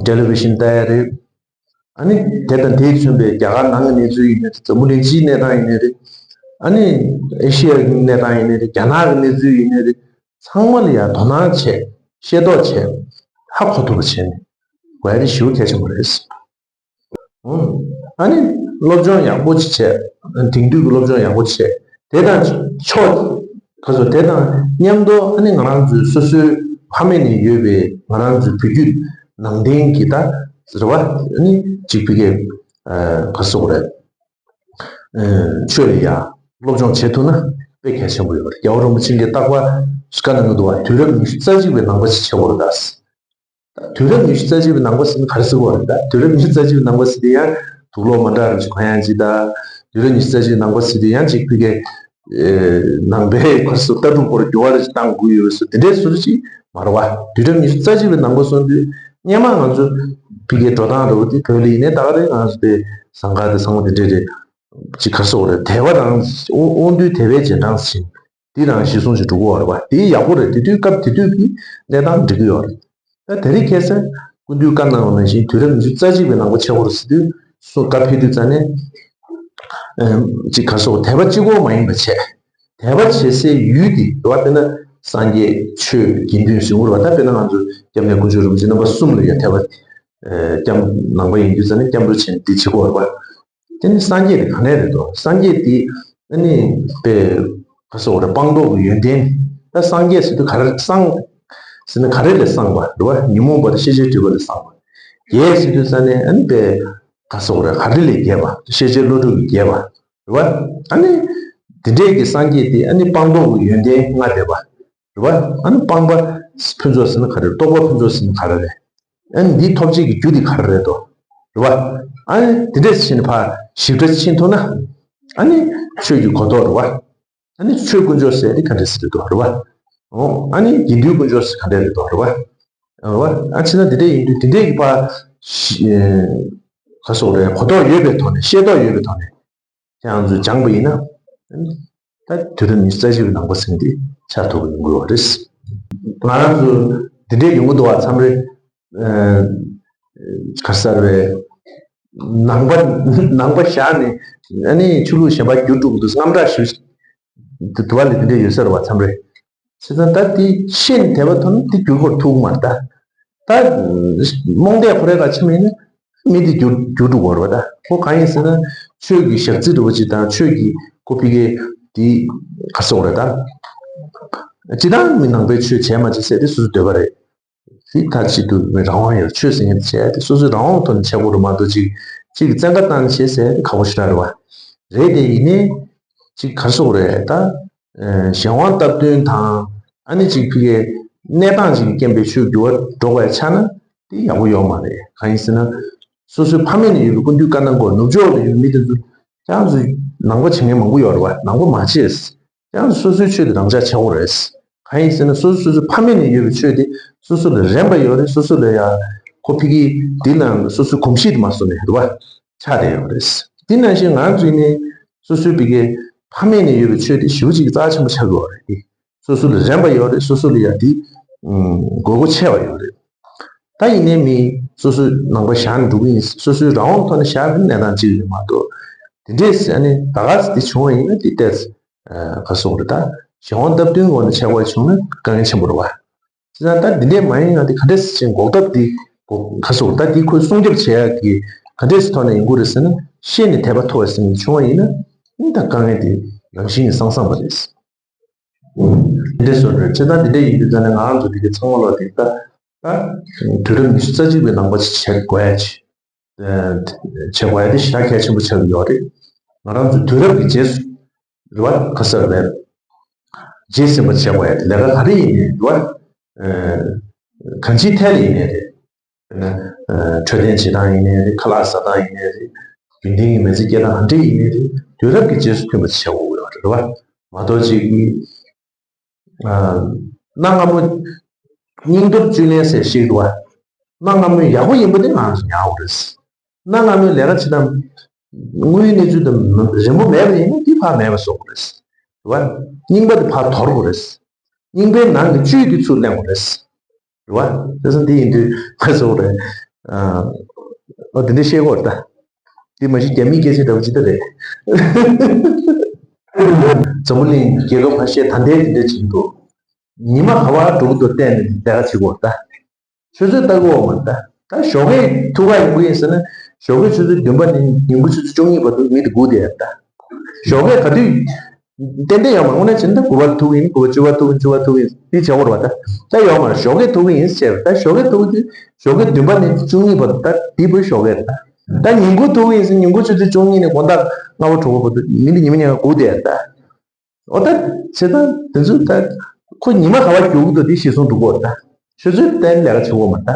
ཊེ་ལི་བི་ཤན་ལྟ་ཡ་རེད། ཨ་ནི་དེ་དང་དེས་མཚོན་པའི་རྒྱ་གར་ནང་གི་གནས་ཚུལ་ཡིན་ནའི་རེད། འཛམ་བུ་གླིང་སྤྱིའི་གནས་སྟངས་ཡིན་ནའི་རེད། ཨ་ནི་ཨེ་ཤི་ཡའི་གནས་སྟངས་ཡིན་ནའི་རེད། རྒྱ་ནག་གི་གནས་ཚུལ་ཡིན་ནའི་རེད། ཚང་མ་ལ་ཡང་དོ་སྣང་བྱས། ཤེས་རྟོགས་བྱས། ཧ་གོ་ཐུབ་པ་བྱས་ནས་དགོས་ཡ་དེ་ཞེ་པོ་གལ་ཆེན་པོ་རེད། ཨང་ ཨ་ནི་སློབ་སྦྱོང་ཡག་པོ་ཅིག་བྱས། དེང་དུས་ཀྱི་སློབ་སྦྱོང་ཡག་པོ་བྱས། དེ་དང་ཕྱོགས་ཁ་སོ་དེ་དང་མཉམ་དུ་ཨ་ནི་ང་རང་ཚོའི་སོ་སོའི་ཕ་མེས་ནས་ཡོད་པའི་ང་རང་ཚོའི་བོད་བརྒྱུད་ནང་བསྟན་གྱི་ད་ཟེར་བ་ཨ་ནི་གཅིག་ཕ་གིའི་ཁ་སོ་རེད། ཆོས་ལ་ཡ་སློབ་སྦྱོང་བྱེད་ཐུབ་ན་དཔེ་གལ་ཆེན་པོ་ཡོད་རེད། རྒྱལ་བ་རིན་པོ་ཆེ་གིས་རྟག་པར་བཀའ་གནང་གི་འདུག་བ། དུས་རབས་ཉི་ཤུ་རྩ་གཅིག་པའི་ནང་པ་ཞིག་བྱེད་དགོས་རེད་ད། དུས་རབས་ཉི་ཤུ་རྩ་གཅིག་པའི་ནང་པ་ཟེར་ན་ག་རེ་ཟེར་དགོས་རེད། ད་དུས་རབས་ཉི་ཤུ་རྩ་གཅིག་པའི་ནང་པ་ཟེར་དུས་ཡང་དུག་ལོག་མ་འདྲ་རུ་ཅིག་གོན་ཡག་ཅིག་ད། དུས་རབས་ཉི་ཤུ་རྩ་གཅིག་པའི་ནང་པ་ཟེར་དུས་ཡང་ཅིག་ཕ་གིའི་ནང་པའི་ཁོར་སུ་ལྟ་གྲུབ་སྐོར་འགྱུར་བ་རེ་ཅིག་བཏང་དགོས་ཡོད་ཟེར་དེ་འདྲའི་བཟོ་འདྲ་ཅིག་མ་རེད་བ། དུས་རབས་ཉི་ཤུ་རྩ་གཅིག་པའི་ནང་པ་སོང་དུས་སྔོན་མ་ང་ཚོ་ཕ་གིའི་འགྲོ་སྟངས་འདྲ་བོ་དེ་བོད་ལ་ཡིན་ནའི་ད་ག་རེ་ང་ཚོ་དེ་ཟངས་དཀར་དེ་ཚང་མ་དེ་འདྲས་རེད། ཅིག་ག་རེ་ཟེར་དགོས་རེད། དད་པ་རང་དབང་དབང་འདུས་དད་པའི་རྗེས་འབྲང་ཟེར། དེ་རང་གཞི་བཟུང་ཞིག་འགྲོ་གི་ཡོད་རེད་བ། དེ་ཡག་པོ་རེད། དེ་དུས་སྐབས་དེ་དུས་ཀྱི་གནས་སྟངས་འགྲིག་གི་ཡོད་རེད། ད་དེ་རིང་ཁ་སང་སྐུ་མདུན་བཀའ་གནང་བ་ནང་བཞིན་དུས་རབས་ཉི་ཤུ་རྩ་གཅིག་པའི་ནང་པ་ཆགས་པ་རེད་ཟེར་དུས་སུ་བཀའ་ཕེབས་དུས་ཙ་ནས་ཅིག་ག་རེ་ཟེར་དགོས། དད་པ་གཅིག་པོ་མ་ཡིན་པ་བྱས། དད་པ་བྱེད་སའི་ཡུལ་དེ་རེད་བ། དཔེར་ན་སངས་རྒྱས་ཆོས་དགེ་འདུན་ཟེར་དགོས་རེད་བ། ད་དཔེར་ན་ང་ཚོ་སྐྱབས་གནས་དཀོན་མཆོག་རིན་པོ་ཆེ་རྣམ་པ་གསུམ་ལ་ཡང་དད་པ། སྐྱབས་ནང་པ་ཡིན་དུས་ཙ་ནས་སྐྱབས་འགྲོ་བྱེད་འདི་བྱེད་དགོས་རེད་བ། དེ་ནི་སངས་རྒྱས་དེ་ག་ནས་རེད་དོ། སངས་རྒྱས་དེ་ཨ་ནི་དཔེ་ག་རེ་ཟེར་དགོས་རེད། སྤངས་རྟོགས་ཀྱི་ཡོན་ཏན། ད་སངས་རྒྱས་ཟེར་དུས་ག་རེ་སངས་ཟེར་ན་ག་རེ་ལས་སངས་པ་རེད་བ། ཉོན་མོངས་པ་དང་ཤེས་བྱའི་སྒྲིབ་པ་ལས་སངས་པ། རྒྱས་ཟེར་དུས་ཙ་ནས་ཨ་ནི་དཔེ་ག་རེ་ཟེར་དགོས་རེད། ག་རེ་ལས་རྒྱས་པ། ཤེས་བྱའི་བློ་གྲོས་ཀྱིས་རྒྱས་པ་རེད་བ། ཨ་ནི་དེ་འདྲས་ཀྱི་སངས་རྒྱས་དེ་ཨ་ནི་སྤངས་རྟོགས་ཀྱི་ཡོན་ཏན་ལྔ་ལྡན་པ། རེད་བ། ཨ་ནི་སྤངས་པ་ཕུན་ཚོགས་ཟེར་ན་ག་རེ། རྟོགས་པ་ཕུན་ཚོགས་ཟེར་ན་ག་རེ་རེད། ཨ་ནི་འདི་ཐོབ་བྱེད་ཀྱི་རྒྱུ་དེ་ག་རེ་རེད་དོ། རེད་བ། ཨ་ནི་དེ་འདྲས་ཕྱིན་ཕར་ཞིབ་ཕྲ་ཕྱིན་ཐུབ་ན། ཨ་ནི་ཆོས་ཀྱི་གོ་རྟོགས་རེད་བ། ཨ་ནི་ཆོས་དཀོན་མཆོག་ཟེར་དེ་ག་འདྲས་ཟེར་རེད་དོ། རེད་བ། ཨོ། ཨ་ནི་དགེ་འདུན་དཀོན་མཆོག་ཟེར་ག་འདྲས་རེད་དོ། རེད་བ། རེད་བ། ཨ་ཕྱིན་ན་དེ་འདྲས་ཡིན་དུས་དེ་འདྲས་ཀྱི་ཕར་ཞི་ག་རེ་ཟེར་དགོས་རེད། གོ་རྟོགས་ཡོད་པའི་ཐོག་ནས། ཤེས་རྟོགས་ཡོད་པའི་ཐོག་ནས། ཁྱེད་རང་ཚོས་སྦྱངས་པ་ཡིན་ན། ད་དུས་རབས་ཉི་ཤུ་རྩ་གཅིག་པའི་ནང་པ་ཟེར་མཁན་དེ་ཆགས་ཐུབ་པ་ཡོང་གི་ཡོད་རེད། ང་རང་ཚོ་འདི་འདྲའི་ཡོང་གི་འདུག་བ། མཚམས་རེ་ཨ་ག་རེ་ཟེར་བས། ནང་པ་ནང་པ་བཞག་ནས་ཨ་ནི་ཆོས་ལུགས་གཞན་པ་བསྒྱུར་འགྲོ་གི་འདུག། དངངས་སྐྲག་ཞུ་འདུག་བ་ལས། འདི་འདྲ་ཡོད་ས་རེད་བ། མཚམས་རེ། བྱས་ཙང་ད་དེ་ཤེས་ནས་དད་པ་ཐོབ་ན་དེ་བསྒྱུར་བར་ཐུག་གི་མ་རེད་ད། ད་རྨོངས་དད་ཁོ་རའི་ཁ་ཕྱིན་པ་ཡིན་ན་མི་དེ་བསྒྱུར་བསྒྱུར་འགྲོ་གི་རེད་བ། ད་ཁོ་གང་ཡིན་ཟེར་ན་ཆོས་ཀྱི་ཞག་རྩི་འདྲ་བོ་ཅིག་དང་ཆོས་ཀྱི་ཁོ་ཕ་གིའི་དེ་ག་རེ་ཟེར་དགོས་རེད་ད། སྤྱིར་བཏང་མི་ནང་པའི་ཆོས་བྱས་མ་བྱས་ཟེར་དེ་སོ་སོའི་འདོད་པ་རེད། དེ་མཐའ་གཅིག་ཏུ་མི་རང་དབང་ཡོད། ཆོས་ཟེར་མཁན་དེ་བྱས་དེ་སོ་སོའི་རང་དབང་ཐོག་ནས་བྱེད་དགོས་རེད་མ་གཏོགས་ཅིག་ཅིག་བཙན་བཀའ་བཏང་བྱས་ཟེར་དེ་ཁག་པོ་ཞེ་དྲག་རེད་བ། རེད་དེ་ཡིན་ནའི་ཅིག་ག་རེ་ཟེར་དགོས་རེད་ད། གཞན་དབང་སྟབས་བསྟུན་དང་ཨ་ནི་ཅིག་ཕ་གིའི་གནས་སྟངས་ཅིག་གི་རྐྱེན་པས་ཆོས་བསྒྱུར་བ་འགྲོ་བའི་ཆ་ན་དེ་ཡག་པོ་ཡོད་མ་རེད། གང་ཡིན་ཟེར་ན། སོ་སོའི་ཕ་མེས་ནས་ཡོད་པའི་སྐུ་མདུན་བཀའ་གནང་སྐོར་ནུབ་ཕྱོགས་ལ་ཡོད་མི་དེ་ཚོ་ཁྱེད་རང་ཚོ་ནང་པ་བྱེད་མཁན་མང་པོ་ཡོད་རེད་བ། ནང་པ་མ་བྱེད། ཁྱེད་རང་ཚོ་སོ་སོའི་ཆོས་དེ་རང་འཇགས་བྱེད་དགོས་རེད། གང་ཡིན་ཟེར་ན་སོ་སོ་སོ་སོའི་ཕ་མེས་ནས་ཡོད་པའི་ཆོས་དེ་སོ་སོ་ལ་རན་པ་ཡོད་རེད། སོ་སོ་ལ་ཡ་ཁོ་ཕ་གི་དེ་ནང་སོ་སོའི་གོམས་གཤིས་དེ་མ་བཟོ་ནས་རེད་བ། ཆགས་བསྡད་ཡོད་རེད། དེ་ནང་བཞིན་ང་ཚོ་ནི་སོ་སོའི་ཕ་གི་ཕ་མེས་ནས་ཡོད་པའི་ཆོས་དེ་ཞེ་པོ་ཅིག་རྩ་ཆེན་པོ་ཆགས་ཀྱི་ཡོད་རེད། སོ་སོ་ལ་རན་པ་ཡོད་རེད། སོ་སོ་ལ་ཡ་དེ་དགོས་མཁོ་ཆེ་བ་ཡོད་རེད། ད་ཡིན་ནའི་མི་སོ་སོའི་ནང་པ་བཞག་ནས་འགྲོ་གི་ཡིན། སོ་སོའི་རང་དབང་ཐོག་ནས་བཞག་ནས་གནས་སྟངས་གཅིག་རེད་མ་གཏོགས། དེ་འདྲས་ཨ་ནི་ད་ག་ཚོད་དེ་བྱུང་བ་ཡིན་ན་དེ་ཏོག་ཙམ་ག་རེ་ཟེར་དགོས་རེད་ད། གཞན་དབང་སྟབས་བསྟུན་སྒོ་ནས་བྱས་པ་བྱུང་ན་དཀའ་ངལ་ཆེན་པོ་རེད་བ། བྱས་ཙང་ད་འདི་འདྲས་མ་ཡིན་ན་དེ་ག་འདྲས་ཟེར་ཅིག་འགོག་ཐབས་དེ་འགོག་ག་རེ་ཟེར་དགོས་རེད་ད། དེ་ཁོས་སྲུང་སྐྱོབ་བྱེད་ཡག་གི་ག་འདྲས་ཐོག་ནས་ཡོང་གི་རེད་ཟེར་ན། ཤེས་ནས་དད་པ་ཐོབ་པ་ཟེར་ནས་བྱུང་བ་ཡིན་ན་ཨ་ནི་ད་དཀའ་ངལ་དེ་རང་བཞིན་གྱིས་སངས་སངས་པ་རེད། འདི་འདྲས་སོང་རེད། བྱས་ཙང་འདི་འདྲས་ཡིན་དུས་ཙང་ནས་ང་རང་ཚོ་འདི་གའི་ཚང་མ་ལོག་དེ་ལྟ་ད་དུས་རབས་ཉི་ཤུ་རྩ་གཅིག་པའི་ནང་པ་ཞིག་བྱེད་དགོས་ཡ་ཅིག་བྱེད་དགོས་ཡ་དེ་ཞེ་དྲག་གལ་ཆེན་པོ་ཆགས་ཀྱི་ཡོད་རེད། ང་རང་ཚོ་དུས་རབས་ཀྱི་རྗེས་སུ་རེད་བ། ག་ཟེར་བས། རྗེས་ཟིན་པ་བྱེད་དགོས་ཡ་དེ་ལས་ཀ་ག་རེ་ཡིན་ནའི་རེད་བ། གང་ཅིའི་ཐད་ལ་ཡིན་ནའི་རེད། འཕྲོད་བསྟེན་བྱེད་སྟངས་ཡིན་ནའི་རེད། ཁ་ལག་ཟ་སྟངས་ཡིན་ནའི་རེད། རྒྱུན་ལྡན་གྱི་མི་ཚེ་སྐྱེལ་སྟངས་ག་འདྲ་ཡིན་ནའི་རེད། དུས་རབས་ཀྱི་རྗེས་སུ་མཐུན་པ་བྱེད་དགོས་ཡོད་རེད་བ། མ་གཏོགས་ཅིག་གིས་གནའ་སྔ་མོ་སྙིང་སྟོབས་བཅུད་ལེན་ཟེར་ཞིག་འདུག་བ། གནའ་སྔ་མོའི་ཡག་པོ་ཡིན་པ་དེ་ང་རང་ཚོ་ཉར་དགོས་རེད། གནའ་སྔ་མོའི་ལས་ཀ་བྱེད་སྟངས་དངོས་ཡོད་གནས་ཚུལ་དང་རན་པོ་མེད་པ་ཡིན་ན་དེ་ཕར་མེད་པ་བཟོ་དགོས་རེད། རེད་བ། རྙིང་པ་དེ་ཕར་དོར་དགོས་རེད། རྙིང་པའི་ནང་གི་བཅུད་དེ་ཚུར་ལེན་དགོས་རེད། རེད་བ། དེ་ཚོ་འདི་ཡིན་དུས་ཁ་སོ་རེད། ཨ། ཨོ་དེ་འདྲ་བཤད་དགོས་རེད་ད། དེ་མ་གཞི་རྒྱ་མིའི་སྐད་ཆ་འདྲ་བོ་ཅིག་ད་རེད། འཛམ་བུ་གླིང་རྒྱལ་ཁབ་ཁ་ཤས་ད་ལྟའི་དེ་འདྲ་བྱེད་ཀྱི་འདུག། ཉི་མ་ག་བར་འགྲོ་གི་འདུག་བལྟས་ནས་ལས་ཀ་བྱེད་དགོས་རེད་ད། ཆུ་ཚོད་ལྟ་གི་འོག་མ་རེད་ད། ད་ཞོགས་ཀས་ཐུག་ག་ཡོང་གི་ཡིན་ཟེར་ན། ཞོགས་ཀས་ཆུ་ཚོད་བདུན་པ་ནས་ཉིན་གུང་ཆུ་ཚོད་བཅུ་གཉིས་བར་དུ་མི་དེ་སྒུག་བསྡད་ཡ་ད། ཞོགས་ཀས་ག་དུས། ཏན་ཏན་ཡོད་མ་རེད། དངོས་གནས་བྱས་ན་ད་དགུ་པ་ལ་ཐུག་གི་ཡིན། དགུ་པ་བཅུ་པ་ཐུག་གི་ཡིན། བཅུ་པ་ཐུག་གི་ཡིན། འདི་བྱེད་དགོས་རེད་པ་ད། ད་ཡོད་མ་རེད། ཞོགས་ཀས་ཐུག་གི་ཡིན་ཟེར། ད་ཞོགས་ཀས་ཐུག་གི་ཡིན། ཞོགས་ཀས་བདུན་པ་ནས་བཅུ་གཉིས་བར་དུ་ད་འདི་བོད་ཞོགས་ཀས་རེད་ད། ད་ཉིན་གུང་ཐུག་གི་ཡིན་ཟེར། ཉིན་གུང་ཆུ་ཚོད་བཅུ་གཉིས་ནས་དགོང་དག་སྔ་པོ་དྲོ་པོ་བར་དུ་མི་འདི་ཉི་མ་ཉལ་ག་སྒུག་བསྡད་ཡ་ད། འོ་ད། བྱས་ཙང་དེ་ཚོ་ད། ཁོ་ཉི་མ་ག་པར་རྒྱུག་གི་འདུག་འདི་ཤེས་སོང་འདུག་གོ་ད། ཆུ་ཚོད་གཏན་ལས་ཀ་བྱེད་དགོས་མ་ད།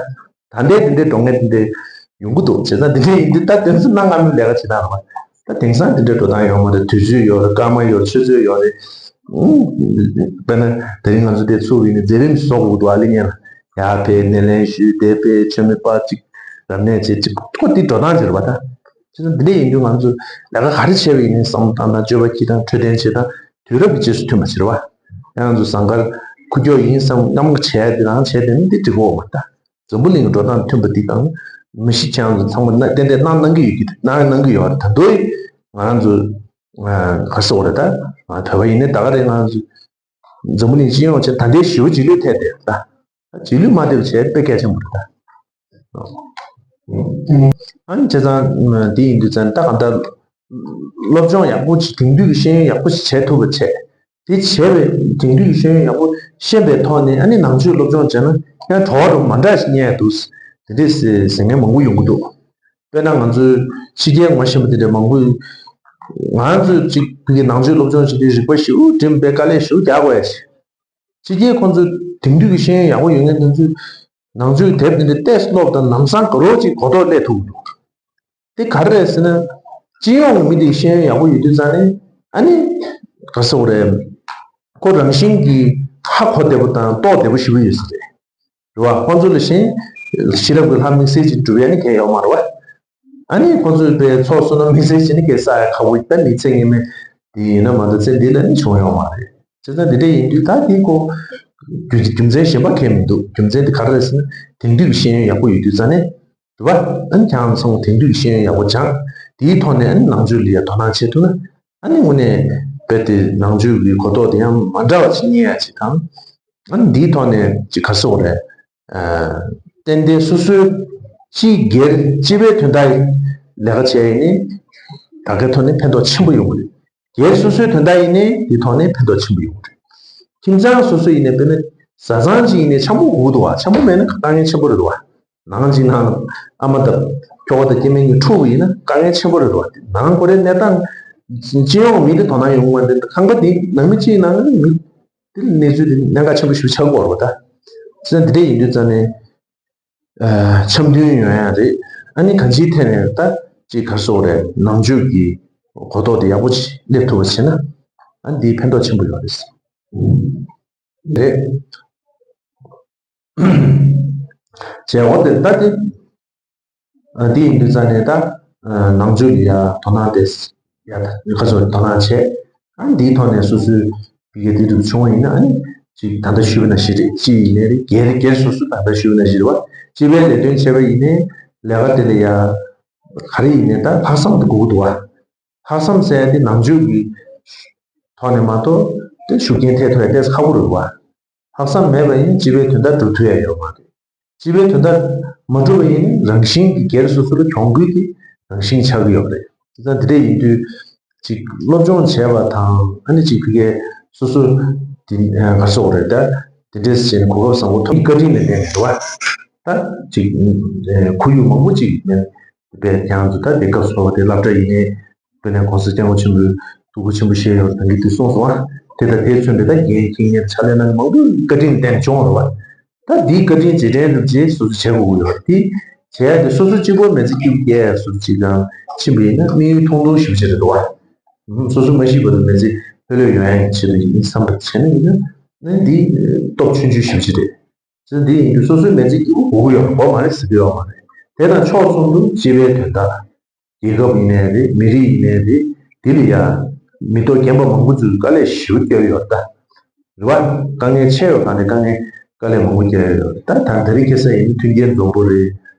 ད་ལྟའི་དེ་འདྲའི་འགྲོ་མཁན་དེ་འདྲ་ཡོང་གི་འདུག་བྱས་ཙང་དེ་འདྲ་ཡིན་དུས་ད་དེ་ཚོ་གནའ་སྔ་མོའི་ལས་ཀ་བྱེད་སྟངས་རེད་པ། ད་དེང་སང་དེ་འདྲའི་འགྲོ་སྟངས་ཡོད་མ་རེད། དུས་ཚོད་ཡོད་རེད། སྐར་མ་ཡོད་རེད། ཆུ་ཚོད་ཡོད་རེད། ཨུམ། དཔེར་ན་དེ་རིང་ང་ཚོ་དེ་ཚུགས་ཡིན་ནས་མཛད་རིམ་བཟོ་དགོས་འདུག་ཨ་ལེ་ཉན་ལ། ཡར་ཕེབས་སྣེ་ལེན་ཞུས། དེ་ཕེབས་མཆོད་མེ་སྤར། ཅིག་རབ་གནས་བྱེད། ཅིག་ཁོ་དེ་འགྲོ་སྟངས་ཅིག་རེད་པ་ད། བྱས་ཙང་དེ་འདྲ་ཡིན་དུས་ང་ཚོ་ལས་ཀ་ག་རེ་བྱས་པ་ཡིན་ནའི་བསམ་བློ་བཏང་སྟངས། སྤྱོད་པ་སྐྱེལ་སྟངས། འཕྲོད་བསྟེན་བྱེད་སྟངས། དུས་རབས་ཀྱི་རྗེས་སུ་མཐུན་པ་བྱེད་རེད་པ། ཡང་ང་ཚོ་ཟངས་དཀར་ཁུག་ཀྱོག་ཡིན་བསམ་རྔམ་བྱས་དེ་རང་བྱས་དེ་ནི་འདི་འགྲིག་གི་ཡོད་མ་རེད་ད། འཛམ་བུ་གླིང་གི་འགྲོ་སྟངས་མཐུན་པ་འདི་དང་། མི་ཤི་ཁྱེད་རང་ཚོ་ཚང་མ་ན་ཏན་ཏན་གནང་གནང་གི་ཡོད་ཀྱི་གནང་གནང་གི་ཡོད་རེད། ད་དུང་ང་རང་ཚོ་ག་རེ་ཟེར་དགོས་རེད་ད། ང་བོད་པ་ཡིན་ནའི་ད་ག་རེད། ང་རང་ཚོ་འཛམ་བུ་གླིང་སྤྱི་ཡོངས་བྱས་ད་ལྟའི་ཞི་བ་རྗེས་ལུས་ཐེབས་བསྡད་ཡོད་ད། རྗེས་ལུས་མ་ཐེབས་བྱས་དཔེ་གལ་ཆེན་པོ་རེད་ད། ཨ་ནི་བྱས་ཙང་དེ་ཡིན་དུས་ཙང་ད་གང་ལྟར་སློབ་སྦྱོང་ཡག་པོ་ཅིག་དེང་དུས་ཀྱི་ཤེས་ཡོན་ཡག་པོ་ཞིག་བྱེད་ཐུབ་པ་བྱས། དེ་བྱས་པའི་དེང་དུས་ཀྱི་ཤེས་ཡོན་ཡག་པོ་ཤེས་པའི་ཐོག་ནས་ཨ་ནི་ནང་ཆོས་སློབ་སྦྱོང་བྱས་ན་ཡང་བྲོ་བ་རུ་མ་འདྲ་ཞིག་རྙེད་ཡ་འདུག་དེ་འདྲས་ཟེར་མཁན་མང་པོ་ཡོང་གི་འདུག་དཔེར་ན་ང་ཚོའི་ཕྱི་རྒྱལ་ངོ་ཤེས་པ་དེ་འདྲ་མང་པོས་ང་ཚོས་ཅིག་བོད་ཀྱི་ནང་ཆོས་སློབ་སྦྱོང་བྱེད་དུས་རིག་པ་ཞེ་པོ་འགྲིམ་པའི་དཀའ་ལས་ཞེ་པོ་རྒྱག་དགོས་ཡ་ཞིག་ཕྱི་རྒྱལ་ཁོང་ཚོས་དེང་དུས་ཀྱི་ཤེས་ཡོན་ཡག་པོ་ཡོད་མཁན་དེ་ཚོས་ནང་ཆོས་དེབ་དེ་འདྲ་ཏོག་ཙམ་ཀློག་དང་ལམ་སང་དགའ་རབ་ཅིག་གོ་རྟོགས་སླེབས་ཐུབ་ཀྱི་འདུག་དེ་ག་རེ་རེད་ཟེར་ན། སྤྱི་ཡོངས་ཀྱི་མི་དེ་ཤེས་ཡོན་ཡག་པོ་ཡོད་དུས་ཙང་ནས་ཨ་ནི་ག་རེ་ཟེར་དགོས་རེད། ཁོ་རང་བཞིན་གྱིས་ཧ་གོ་བདེ་པོ་དང་རྟོགས་བདེ་པོ་ཞེ་པོ་ཡོད་ས་རེད། རེད་བ། ཁོང་ཚོ་ལ་གཞན་ཤེས་རབ་ཀྱི་ལྷ་དམིགས་བསལ་ཅིག་སྒྲུབ་ཡ་ནི་གང་ཡང་ཡོད་མ་རེད་བ། ཨ་ནི་ཁོང་ཚོས་པའི་ཚོགས་བསོད་ནམས་དམིགས་བསལ་བྱས་ནས་སྐད་གསག་ཡ་ཁག་པོ་ད་མི་ཚེ་སྔོན་མའི་དེ་ཡིན་ན་མ་གཏོགས་ཚེ་འདི་ལ་ནི་བྱུང་ཡོད་མ་རེད། བྱས་ཙང་འདི་འདྲ་ཡིན་དུས་ད་དེ་ཁོ་རྒྱུ་རྒྱུ་མཚན་གཞན་པ་གང་ཡང་མི་འདུག་རྒྱུ་མཚན་དེ་ག་རེ་རེད་ཟེར་ན་དེང་དུས་ཀྱི་ཤེས་ཡོན་ཡག་པོ་ཡོད་དུས་ཙང་ནས་རེད་བ། ཨ་ནི་ཁྱེད་རང་ཚོ་དེང་དུས་ཀྱི་ཤེས་ཡོན་ཡག་པོ་སྦྱངས། དེའི་ཐོག་ནས་ཨ་ནི་ནང་ཆོས་ལ་ཡ་དོ་སྣང་བྱེད་ཐུབ་ན་ཨ་ནི་དངོས་གནས་རྦད་དེ་ནང་ཆོས་ཀྱི་གོ་རྟོགས་དེ་ཡང་མ་འདྲ་བ་ཞིག་རྙེད་ཡ་ཅིག་དང་། ཨ་ནི་འདིའི་ཐོག་ནས་ཅིག་ག་རེ་ཟེར་དགོས་རེད། ཨ། ཏན་ཏན་སོ་སོའི་སྤྱི་སྒེར་སྤྱི་པའི་དོན་དག་ལས་ཀ་བྱས་ཡིན་ནའི་ད་གའི་ཐོག་ནས་ཕན་ཐོགས་ཆེན་པོ་ཡོང་གི་རེད། སྒེར་སོ་སོའི་དོན་དག་ཡིན་ནའི་དེའི་ཐོག་ནས་ཕན་ཐོགས་ཆེན་པོ་ཡོང་གི་རེད། ཁྱིམ་ཚང་སོ་སོ་ཡིན་ནའི་དཔེར་ན་བཟའ་ཚང་གཅིག་ཡིན་ནའི་འཆམ་པོ་དགོས་ཀྱི་འདུག་བ། འཆམ་པོ་མེད་ན་དཀའ་ངལ་ཆེན་པོ་རེད་འདུག་བ། ནང་གཅིག་ནང་ཨ་མ་དང་ཁྱོ་ག་དང་སྐྱེ་དམན་གཉིས་འཁྲུག་པ་ཡིན་ན་དཀའ་ངལ་ཆེན་པོ་རེད་འདུག་བ། ནང་ཁོ་རའི་གནས་སྟངས་སྤྱི་ཡོངས་མི་དེ་དོ་སྣང་ཡོང་གི་མ་རེད། ཁང་པ་དེ་ནང་མི་གཅིག་ནང་མི། དེ་ལ་གནས་ཚུལ་དེ་གནད་འགག་ཆེན་པོ་ཞིག་ཆགས་ཀྱི་ཡོད་རེད་པ་ད། བྱས་ཙང་འདི་འདྲ་ཡིན་དུས་ཙང་ནས། ཨ། འཆམ་མཐུན་ཡོང་ཡ་རེད། ཨ་ནི་གང་ཅིའི་ཐད་ནས་ད་ཅིག་ག་རེ་ཟེར་དགོས་རེད། ནང་ཆོས་ཀྱི་གོ་རྟོགས་དེ་ཡག་པོ་ཅིག་སླེབས་ཐུབ་པ་བྱས་ན་ཨ་ནི་འདིའི་ཕན་ཐོགས་ཆེན་པོ་ཡོད་རེད། རེད། བྱས་འོ་དེ་ད་དེ། ཨ། དེ་ཡིན་དུས་ཙང་ནས་ད། ཨ། ནང་ཆོས་ལ་ཡ་དོ་སྣང་དེ་ཡ་ད་ཁ་ཚོར་དོ་སྣང་བྱས། ཨ། འདིའི་ཐོག་ནས་སོ་སོའི་ཕ་གིའི་དེ་འདྲ་བྱུང་བ་ཡིན་ན་ཨ་ནི་ཅིག་ད་ལྟ་ཞུས་པ་ནང་བཞིན་རེད། སྤྱི་ཡིན་ནའི་རེད། སྒེར་སྒེར་སོ་སོ་ད་ལྟ་ཞུས་པ་ནང་བཞིན་རེད་བ། སྤྱི་པའི་ལས་དོན་བྱས་པ་ཡིན་ནའི་ལས་ཀ་དེ་ལ་ཡ་ག་རེ་ཡིན་ནའི་ད་ལྷག་བསམ་དེ་དགོས་ཀྱི་འདུག་བ། ལྷག་བསམ་ཟེར་ཡ་དེ་ནང་ཆོས་ཀྱི་ཐོག་ནས་མ་གཏོགས་དེ་ཤུགས་རྐྱེན་ཐེབས་ཐུབ་ཡ་ཏོག་ཙམ་ཁག་པོ་རེད་བ། ལྷག་བསམ་མེད་པ་ཡིན་ན་སྤྱི་པའི་དོན་དག་སྒྲུབ་ཐུབ་ཡ་ཡོད་མ་རེད། སྤྱི་པའི་དོན་དག་མ་སྒྲུབ་པ་ཡིན་ན་རང་བཞིན་གྱིས་སྒེར་སོ་སོ་ལ་གྱོང་གུད་ཀྱི་རང་བཞིན་ཆགས་ཀྱི་ཡོད་རེད། དེ་ཙང་དེ་འདྲ་ཡིན་དུས་ཅིག་སློབ་སྦྱོང་བྱས་པ་དང་ཨ་ནི་ཅིག་ཕ་གིའི་སོ་སོ་དེ་ག་རེ་ཟེར་དགོས་རེད། ད་དེ་འདྲས་བྱས་ནས་གོ་སྐབས་བཟང་པོ་ཐོབ། བཀའ་དྲིན་ལ་བརྟེན་ནས་རེད་བ། ད་ཅིག་ཁོར་ཡུག་མང་པོ་ཅིག་ནས་དཔེ་ཁྱེད་རང་ཚོ་ད་དེ་སྐབས་སུ་བ་དེ་སློབ་གྲྭ་ཡིན་ནའི། དཔེར་ན་༸གོང་ས་༸སྐྱབས་མགོན་ཆེན་པོས་ཐུགས་ཁུར་ཆེན་པོ་བཞེས་ཡོད་རེད། ད་གིན་དེ་གསུངས་སོང་ཨ། དེ་དང་དེས་མཚོན་པའི་ད་འགན་འཁྱེར་མཁན་ཕྱག་ལས་གནང་མཁན་མང་པོས་བཀའ་དྲིན་བརྟེན་བྱུང་བ་རེད་བ། ད་འདིའི་བཀའ་དྲིན་རྗེས་དྲན་རེད་བྱས་སོ་སོ་བྱེད་དགོས་ཀྱི་ཡོད་རེད། དེ་བྱས་ཏེ་སོ་སོ་གཅིག་པོ་མི་ཚེ་སྐྱིད་པོ་སྐྱེལ་ཡ་སོ་སོ་གཅིག་གང་ཕྱིན་པ་ཡིན་ན་དམིགས་ཡུལ་ཐུང་ཐུང་ཞེ་པོ་ཅིག་རེད་འདུག་བ། སོ་སོ་མ་ཤི་བར་དུ་མི་ཚེ་ལྷོད་ལྷོད་ཡོང་ཡ་ཡིན་ཆེད་དུ་ཡིན་བསམ་པ་བྱས་ན་ཡིན་ན་ནི་འདི་སྟོབས་ཆུང་ཆུང་ཞེ་པོ་ཅིག་རེད། ཚེ་འདི་ཡིན་དུས་སོ་སོའི་མི་ཚེ་སྐྱིད་པོ་དགོས་ཀྱི་ཡོད་རེད། དགོས་མ་རེད་ཟེར་གྱི་ཡོད་མ་རེད། དེ་དང་ཕྱོགས་མཚུངས་སུ་སྤྱི་པའི་དོན་དག་རྒྱལ་ཁབ་ཡིན་ནའི་རེད། མི་རིགས་ཡིན་ནའི་རེད། དེ་ལ་ཡ་མི་ཐོག་རྒན་པ་མང་པོ་ཚོས་དཀའ་ལས་ཞེ་པོ་བརྒྱབ་ཡོད་ད། རེད་བ། དཀའ་ངལ་ཆེ་བའི་སྒང་ནས་དཀའ་ངལ་དཀའ་ལས་མང་པོ་བརྒྱབ་ཡོད་ད། ད་དེ་རིང་ཁ་སང་ཡིན་ན་མཐུན་རྐྱེན་འཛོམས་པོ་རེད།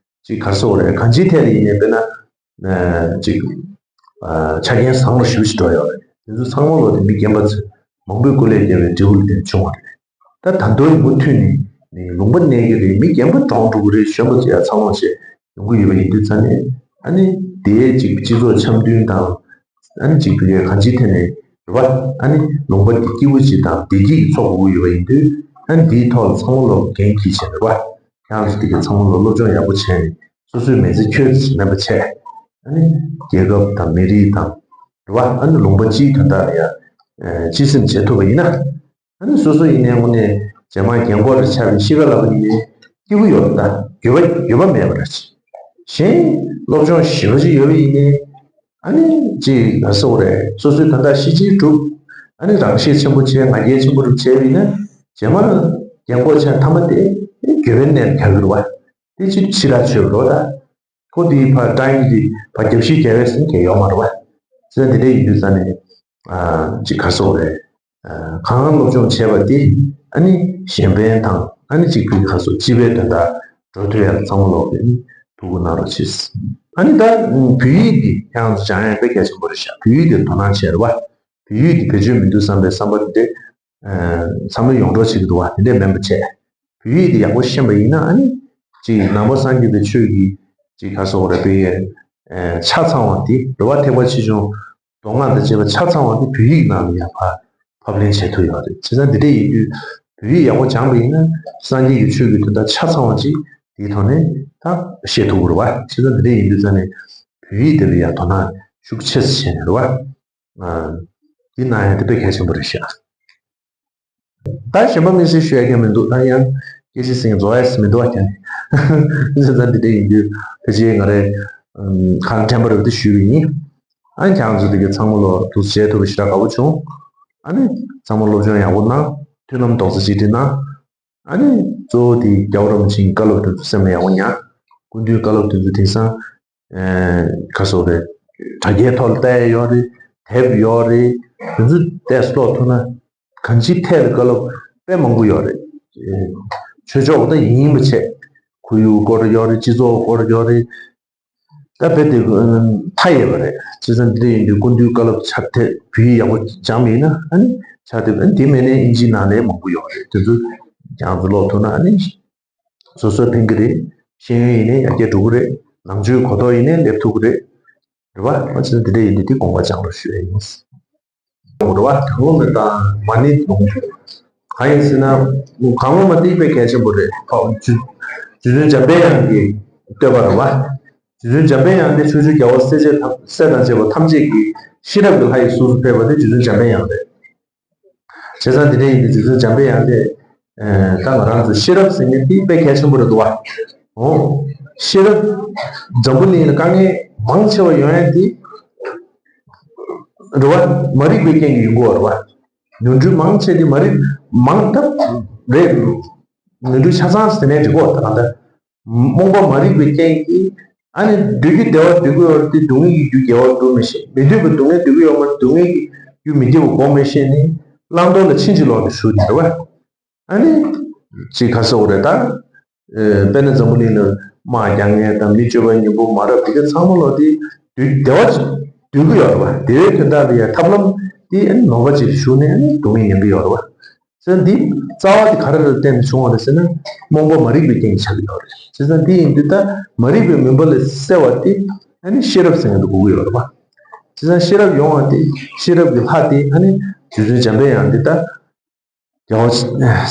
ཅིག་ག་རེ་ཟེར་དགོས་རེད། གང་ཅིའི་ཐད་ལ་ཡིན་ནའི་དཔེར་ན། ཅིག་ཆ་རྐྱེན་བཟང་པོ་ཞེ་པོ་ཅིག་འགྲོ་ཡོད་རེད། དེ་ཚོ་ཚང་མ་ལོ་དེ་མི་རྒན་པ་ཚོས་མང་པོས་སྐུ་ལས་བརྒྱབ་པའི་འབྲས་བུ་ལ་བརྟེན་བྱུང་བ་རེད། ད་ད་དུང་མུ་མཐུད་ནས་ ལུང་པ་གནས་ཀྱི་རེད། མི་རྒན་པ་གྲོངས་འགྲོ་གི་རེད། གཞོན་པ་ཚོ་ཡང་འཚར་ལོངས་བྱས་ཡོང་གི་ཡོད་པ་ཡིན་དུས་ཙང་ནས། ཨ་ནི་དེའི་ཅིག་སྤྱི་ཚོགས་འཆམ་མཐུན་དང་། ཨ་ནི་ཅིག་དེ་གའི་གང་ཅིའི་ཐད་ནས་རེད་བ། ཨ་ནི་ལུང་པ་འདི་སྐྱིད་པོ་ཅིག་དང་བདེ་སྐྱིད་ཀྱིས་འཚོ་དགོས་ཀྱི་ཡོད་པ་ཡིན་དུས། ཨ་ནི་འདིའི་ཐོག་ལ་ཚང་མ་ལོ་འགན་འཁྱེར་བྱས་རེད་བ། ཁྱེད་རང་ཚོ་དེ་གའི་ཚང་མ་ལོ་སློབ་སྦྱོང་ཡག་པོ་བྱས་ནས། སོ་སོའི་མི་ཚེ་ཁྱོད་མེད་པ་བྱས། ཨ་ནི་རྒྱལ་ཁབ་དང་མི་རིགས་དང་རེད་བ། ཨ་ནི་ལུང་པ་སྤྱིའི་དོན་དག་ལ་ཡང་སྤྱི་སེམས་བྱེད་ཐུབ་པ་ཡིན་ན། ཨ་ནི་སོ་སོ་ཡིན་ནའི་དངོས་གནས་རྗེས་མ་རྒན་འཁོགས་རེ་ཆགས་པའི་གཤིས་ཀ་ལབ་པ་ཡིན་ནའི་སྐྱིད་པོ་ཡོད་རེད། ད་འགྱོད་པ་འགྱོད་པ་མེད་པ་རེད། གཞན་སློབ་སྦྱོང་ཞེ་པོ་ཅིག་ཡོད་པ་ཡིན་ནའི། ཨ་ནི་ཅིག་ལ་སོགས་རེད། སོ་སོའི་ད་ལྟ་གཞིས་བྱེས་གྲུབ། ཨ་ནི་རང་ཤེད་ཆེན་པོ་བྱས། ང་རྒྱལ་ཆེན་པོ་རུ་བྱས་པ་ཡིན་ན། རྗེས་མ་རྒན་འཁོགས་ཆགས་མཐའ་མ་དེ་འགྱོད་པའི་གནས་ལ་གྱར་གི་རེད་བ། དེ་ཅིག་ཕྱི་ར་ཆོད་རོགས་ད། ཁོ་དེའི་ཕར་ཀྲང་གི་ཕར་རྒྱབ་བཤིག་རྒྱག་ཡས་ཟེར་མཁན་ཡོད་མ་རེད་བ། བྱས་ཙང་དེ་འདྲ་ཡིན་དུས་ཙང་ནས། ཨ་ཅིག་ག་རེ་ཟེར་དགོས་རེད། ཨ་གང་སློབ་སྦྱོང་བྱས་པ་དེ་ཨ་ནི་གཞན་ཕན་དང་། ཨ་ནི་ཅིག་ག་རེ་ཟེར། སྤྱི་པའི་དོན་དག་འགྲོ་ཐུབ་ཡ་ལ་ཚང་མ་ལོག་གིས་ཐུགས་ཁུར་གནང་རོགས་གྱིས། ཨ་ནི་ད་བོད་ཡིག་འདི་ཁྱེད་རང་ཚོ་སྦྱང་ཡ་དཔེ་གལ་ཆེན་པོ་རེད་ཤག་བོད་ཡིག་འདི་དོ་སྣང་བྱས་རེད་བ། བོད་ཡིག་འདི་བེད་སྤྱོད་མི་འདུག་བསམ་པའི་བསམ་པ་འདི་འདྲ། ཨ་བསམ་བློ་ཡོང་གྲབས་བྱེད་ཀྱི་འདུག་བ། དེ་འདྲས་མིན་པ་བྱས། བོད་ཡིག་འདི་ཡག་པོ་ཤེས་པ་ཡིན་ན། ཨ་ནི་ཅིག་ནང་པ་སངས་རྒྱས་པའི་ཆོས་ཀྱི་ཅིག་ག་རེ་ཟེར་དགོས་རེད། དཔེ་ཨ་ཆ་ཚང་བ་འདི་རེད་བ། ཐེག་པ་ཆེ་ཆུང་མདོ་སྔགས་དང་བཅས་པ་ཆ་ཚང་བ་འདི་བོད་ཡིག་ནང་ལ་ཡང་ཕར་ཕབ་ལེན་བྱེད་ཐུབ་ཡོད་རེད། བྱས་ཙང་འདི་འདྲས་ཡིན་དུས་བོད་ཡིག་ཡག་པོ་སྦྱངས་པ་ཡིན་ན། སངས་རྒྱས་ཀྱི་ཆོས་ཀྱི་དོན་དག་ཆ་ཚང་བ་ཅིག་དེའི་ཐོག་ནས་ད་ཤེས་ཐུབ་ཀྱི་རེད་བ། བྱས་ཙང་འདི་འདྲས་ཡིན་དུས་ཙང་ནས་བོད་ཡིག་འདི་ལ་ཡང་དོ་སྣང་ཤུགས་ཆེ་ཙམ་བྱས་ནས་རེད་བ། ཨ་འདི་གནང་ཡ་དེ་དཔེ་གལ་ཆེན་པོ་རེད་ཤག་ད་གཞན་པ་དམིགས་བསལ་ཞུ་ཡ་གང་མི་འདུག་ད་ཡང་སྐད་ཆ་ཟིན་རྫོགས་ཡ་མི་འདུག་བ། ཀྱང་བྱས་ཙང་འདི་འདྲ་ཡིན་དུས་ཕལ་ཆེར་ང་རའི་ཁ་ལ་དྲན་པ་རེད་པ་དེ་ཞུས་པ་ཡིན། ཨ་ནི་ཁྱེད་རང་ཚོ་དེ་གའི་ཚང་མ་ལོ་འདུག་སེ་བྱེད་ཐུབ་པ་ཞེ་དྲག་དགའ་པོ་བྱུང་། ཨ་ནི་ཚང་མ་སློབ་སྦྱོང་ཡག་པོ་གནང་། མཐུན་ལམ་རྡོག་རྩ་གཅིག་སྒྲིལ་གནང་། ཨ་ནི་གཙོ་བོ་དེ་རྒྱལ་བ་རིན་པོ་ཆེའི་བཀའ་སློབ་དེ་ཚོ་སེམས་ལ་ཡག་པོ་ཉར། སྐུ་མདུན་བཀའ་སློབ་དེ་ཚོ་དེང་སང་ཨེ་ག་རེ་ཟེར་དགོས་རེད། དྲ་རྒྱའི་ཐོག་ལ་བལྟ་ཡ་ཡོད་རེད། དེབ་ཡོད་རེད། དེ་ཚོ་བལྟས་ཀློག་ཐུབ་ན། གང་ཅིའི་ཐད་ལ་བཀའ་སློབ་དཔེ་མང་པོ་ཡོད་རེད། ཨེ་ཆོས་ཕྱོགས་ད་ཡིན་པ་བྱས། ཁོར་ཡུག་སྐོར་ཡོད་རེད། སྤྱི་ཚོགས་སྐོར་ཡོད་རེད། ད་དཔེ་དེ་མཐའ་ཡས་པ་རེད། བྱས་ཙང་འདི་འདྲ་ཡིན་དུས་སྐུ་མདུན་བཀའ་སློབ་ཕྱག་དེབ་བོད་ཡིག་ཡག་པོ་སྦྱངས་པ་ཡིན་ན། ཨ་ནི་ཕྱག་དེབ། ཨ་ནི་དེ་མིན་ནའི་ཨིན་ཇིའི་ནང་ལ་མང་པོ་ཡོད་རེད། དེ་ཚོ་ཁྱེད་རང་ཚོ་ཀློག་ཐུབ་ན། ཨ་ནི་སོ་སོར་ཕན་གྱི་རེད། ཤེས་ཡོན་ཡིན་ནའི་ཡར་རྒྱས་འགྲོ་གི་རེད། ནང་ཆོས་གོ་རྟོགས་ཡིན་ནའི་སླེབས་ཐུབ་ཀྱི་རེད། རེད་བ། ཨ་ནི་འདི་འདྲ་ཡིན་དུས་དེ་དགོངས་པ་བཅངས་རོགས་ཞུ་ཡ་ཡིན། རེད་བ། གང་བློ་མེད་དང་མ་ཎི་དང་། གང་ཡིན་ཟེར་ན། གང་བློ་མ་དེ་དཔེ་གལ་ཆེན་པོ་རེད། རྗེ་བཙུན་འཇམ་པའི་དབྱངས་ཀྱི་བསྟོད་པ་རེད་བ། རྗེ་བཙུན་འཇམ་པའི་དབྱངས་དེ་ཕྱོགས་བཅུའི་རྒྱལ་བ་སྲས་བཅས་ཐམས་སྲས་དང་བཅས་པ་ཐམས་ཅད་ཀྱི་ཤེས་རབ་ཀྱི་ལྷ་ཡི་གཟུགས་སུ་ཕེབས་པ་དེ་རྗེ་བཙུན་འཇམ་པའི་དབྱངས་རེད། བྱས་ཙང་དེ་འདྲ་ཡིན་དུས་རྗེ་བཙུན་འཇམ་པའི་དབྱངས་དེ། ཨེ་ད་ང་རང་ཚོ་ཤེས་རབ་ཟེར་མཁན་དེ་དཔེ་གལ་ཆེན་པོ་རེད་འདུག་བ། འོ། ཤེས་རབ། འཛམ་བུ་གླིང་ལ་དཀའ་ངལ་མང་ཆེ་བ་ཡོང་ཡ་དེ་རེད་བ། མ་རིག་པའི་རྐྱེན་གྱིས་ཡོང་གི་ཡོད་རེད་བ། ནོར་འཁྲུལ་མང་ཆེ་དེ་མ་རིག་མང་ཐབས་རེད། ནོར་འཁྲུལ་ཆ་ཚང་ཟེར་ནའི་འགྲིག་གོ། ད་གང་ལྟར་རྨོངས་པ་མ་རིག་པའི་རྐྱེན་གྱིས། ཨ་ནི་འདོད་རྒྱུ་བདེ་བ་འདོད་ཀྱི་ཡོད་རེད་དེ། སྡུག་བསྔལ་གྱི་རྒྱུ་དགེ་བ་འགྲུབ་མི་ཤེས། མི་འདོད་པའི་སྡུག་བསྔལ་འདོད་ཀྱི་ཡོད་མ་རེད། སྡུག་བསྔལ་གྱི་རྒྱུ་མི་དགེ་བ་འགོག་མི་ཤེས་ནས་བླང་དོར་ལ་ཕྱིན་ཅི་ལོག་ནས་ཞུགས་ནས་རེད་བ། ཨ་ནི་ཅིག་ག་རེ་ཟེར་དགོས་རེད་ད། ཨེ་དཔེར་ན་འཛམ་བུ་གླིང་ལ་དམག་རྒྱག་མཁན་དང་མི་སྤྱོད་པ་ངན་པ་མ་རབས་དེ་ག་ཚང་མ་ལོག་དེ་བདེ་བདེ་བ་འདོད་ཀྱི་ཡོད་རེད་བ། བདེ་བའི་དོན་དག་ལ་ཡ་ཐབས་ལམ་དེ་ཨ་ནི་ནོར་བ་ཅིག་ལ་ཞུགས་ནས་ཨ་ནི་སྡུག་བསྔལ་མྱོང་གི་ཡོད་རེད་བ། བྱས་ཙང་འདི་རྩ་བ་དེ་ག་རེ་ལ་བརྟེན་ནས་བྱུང་བ་རེད་ཟེར་ན། རྨོངས་པ་མ་རིག་པའི་རྐྱེན་གྱིས་ཆགས་ཀྱི་ཡོད་རེད། བྱས་ཙང་འདི་ཡིན་དུས་ད་མ་རིག་པའི་མུན་པ་ལས་བསལ་བ་དེ་ཨ་ནི་ཤེས་རབ་ཟེར་མཁན་དེ་དགོས་ཀྱི་ཡོད་རེད་བ། བྱས་ཙང་ཤེས་རབ་ཡོང་བ་དེ། ཤེས་རབ་ཀྱི་ལྷ་དེ་ཨ་ནི་རྗེ་བཙུན་འཇམ་པའི་དབྱངས་འདི་ད། རྒྱལ་བ་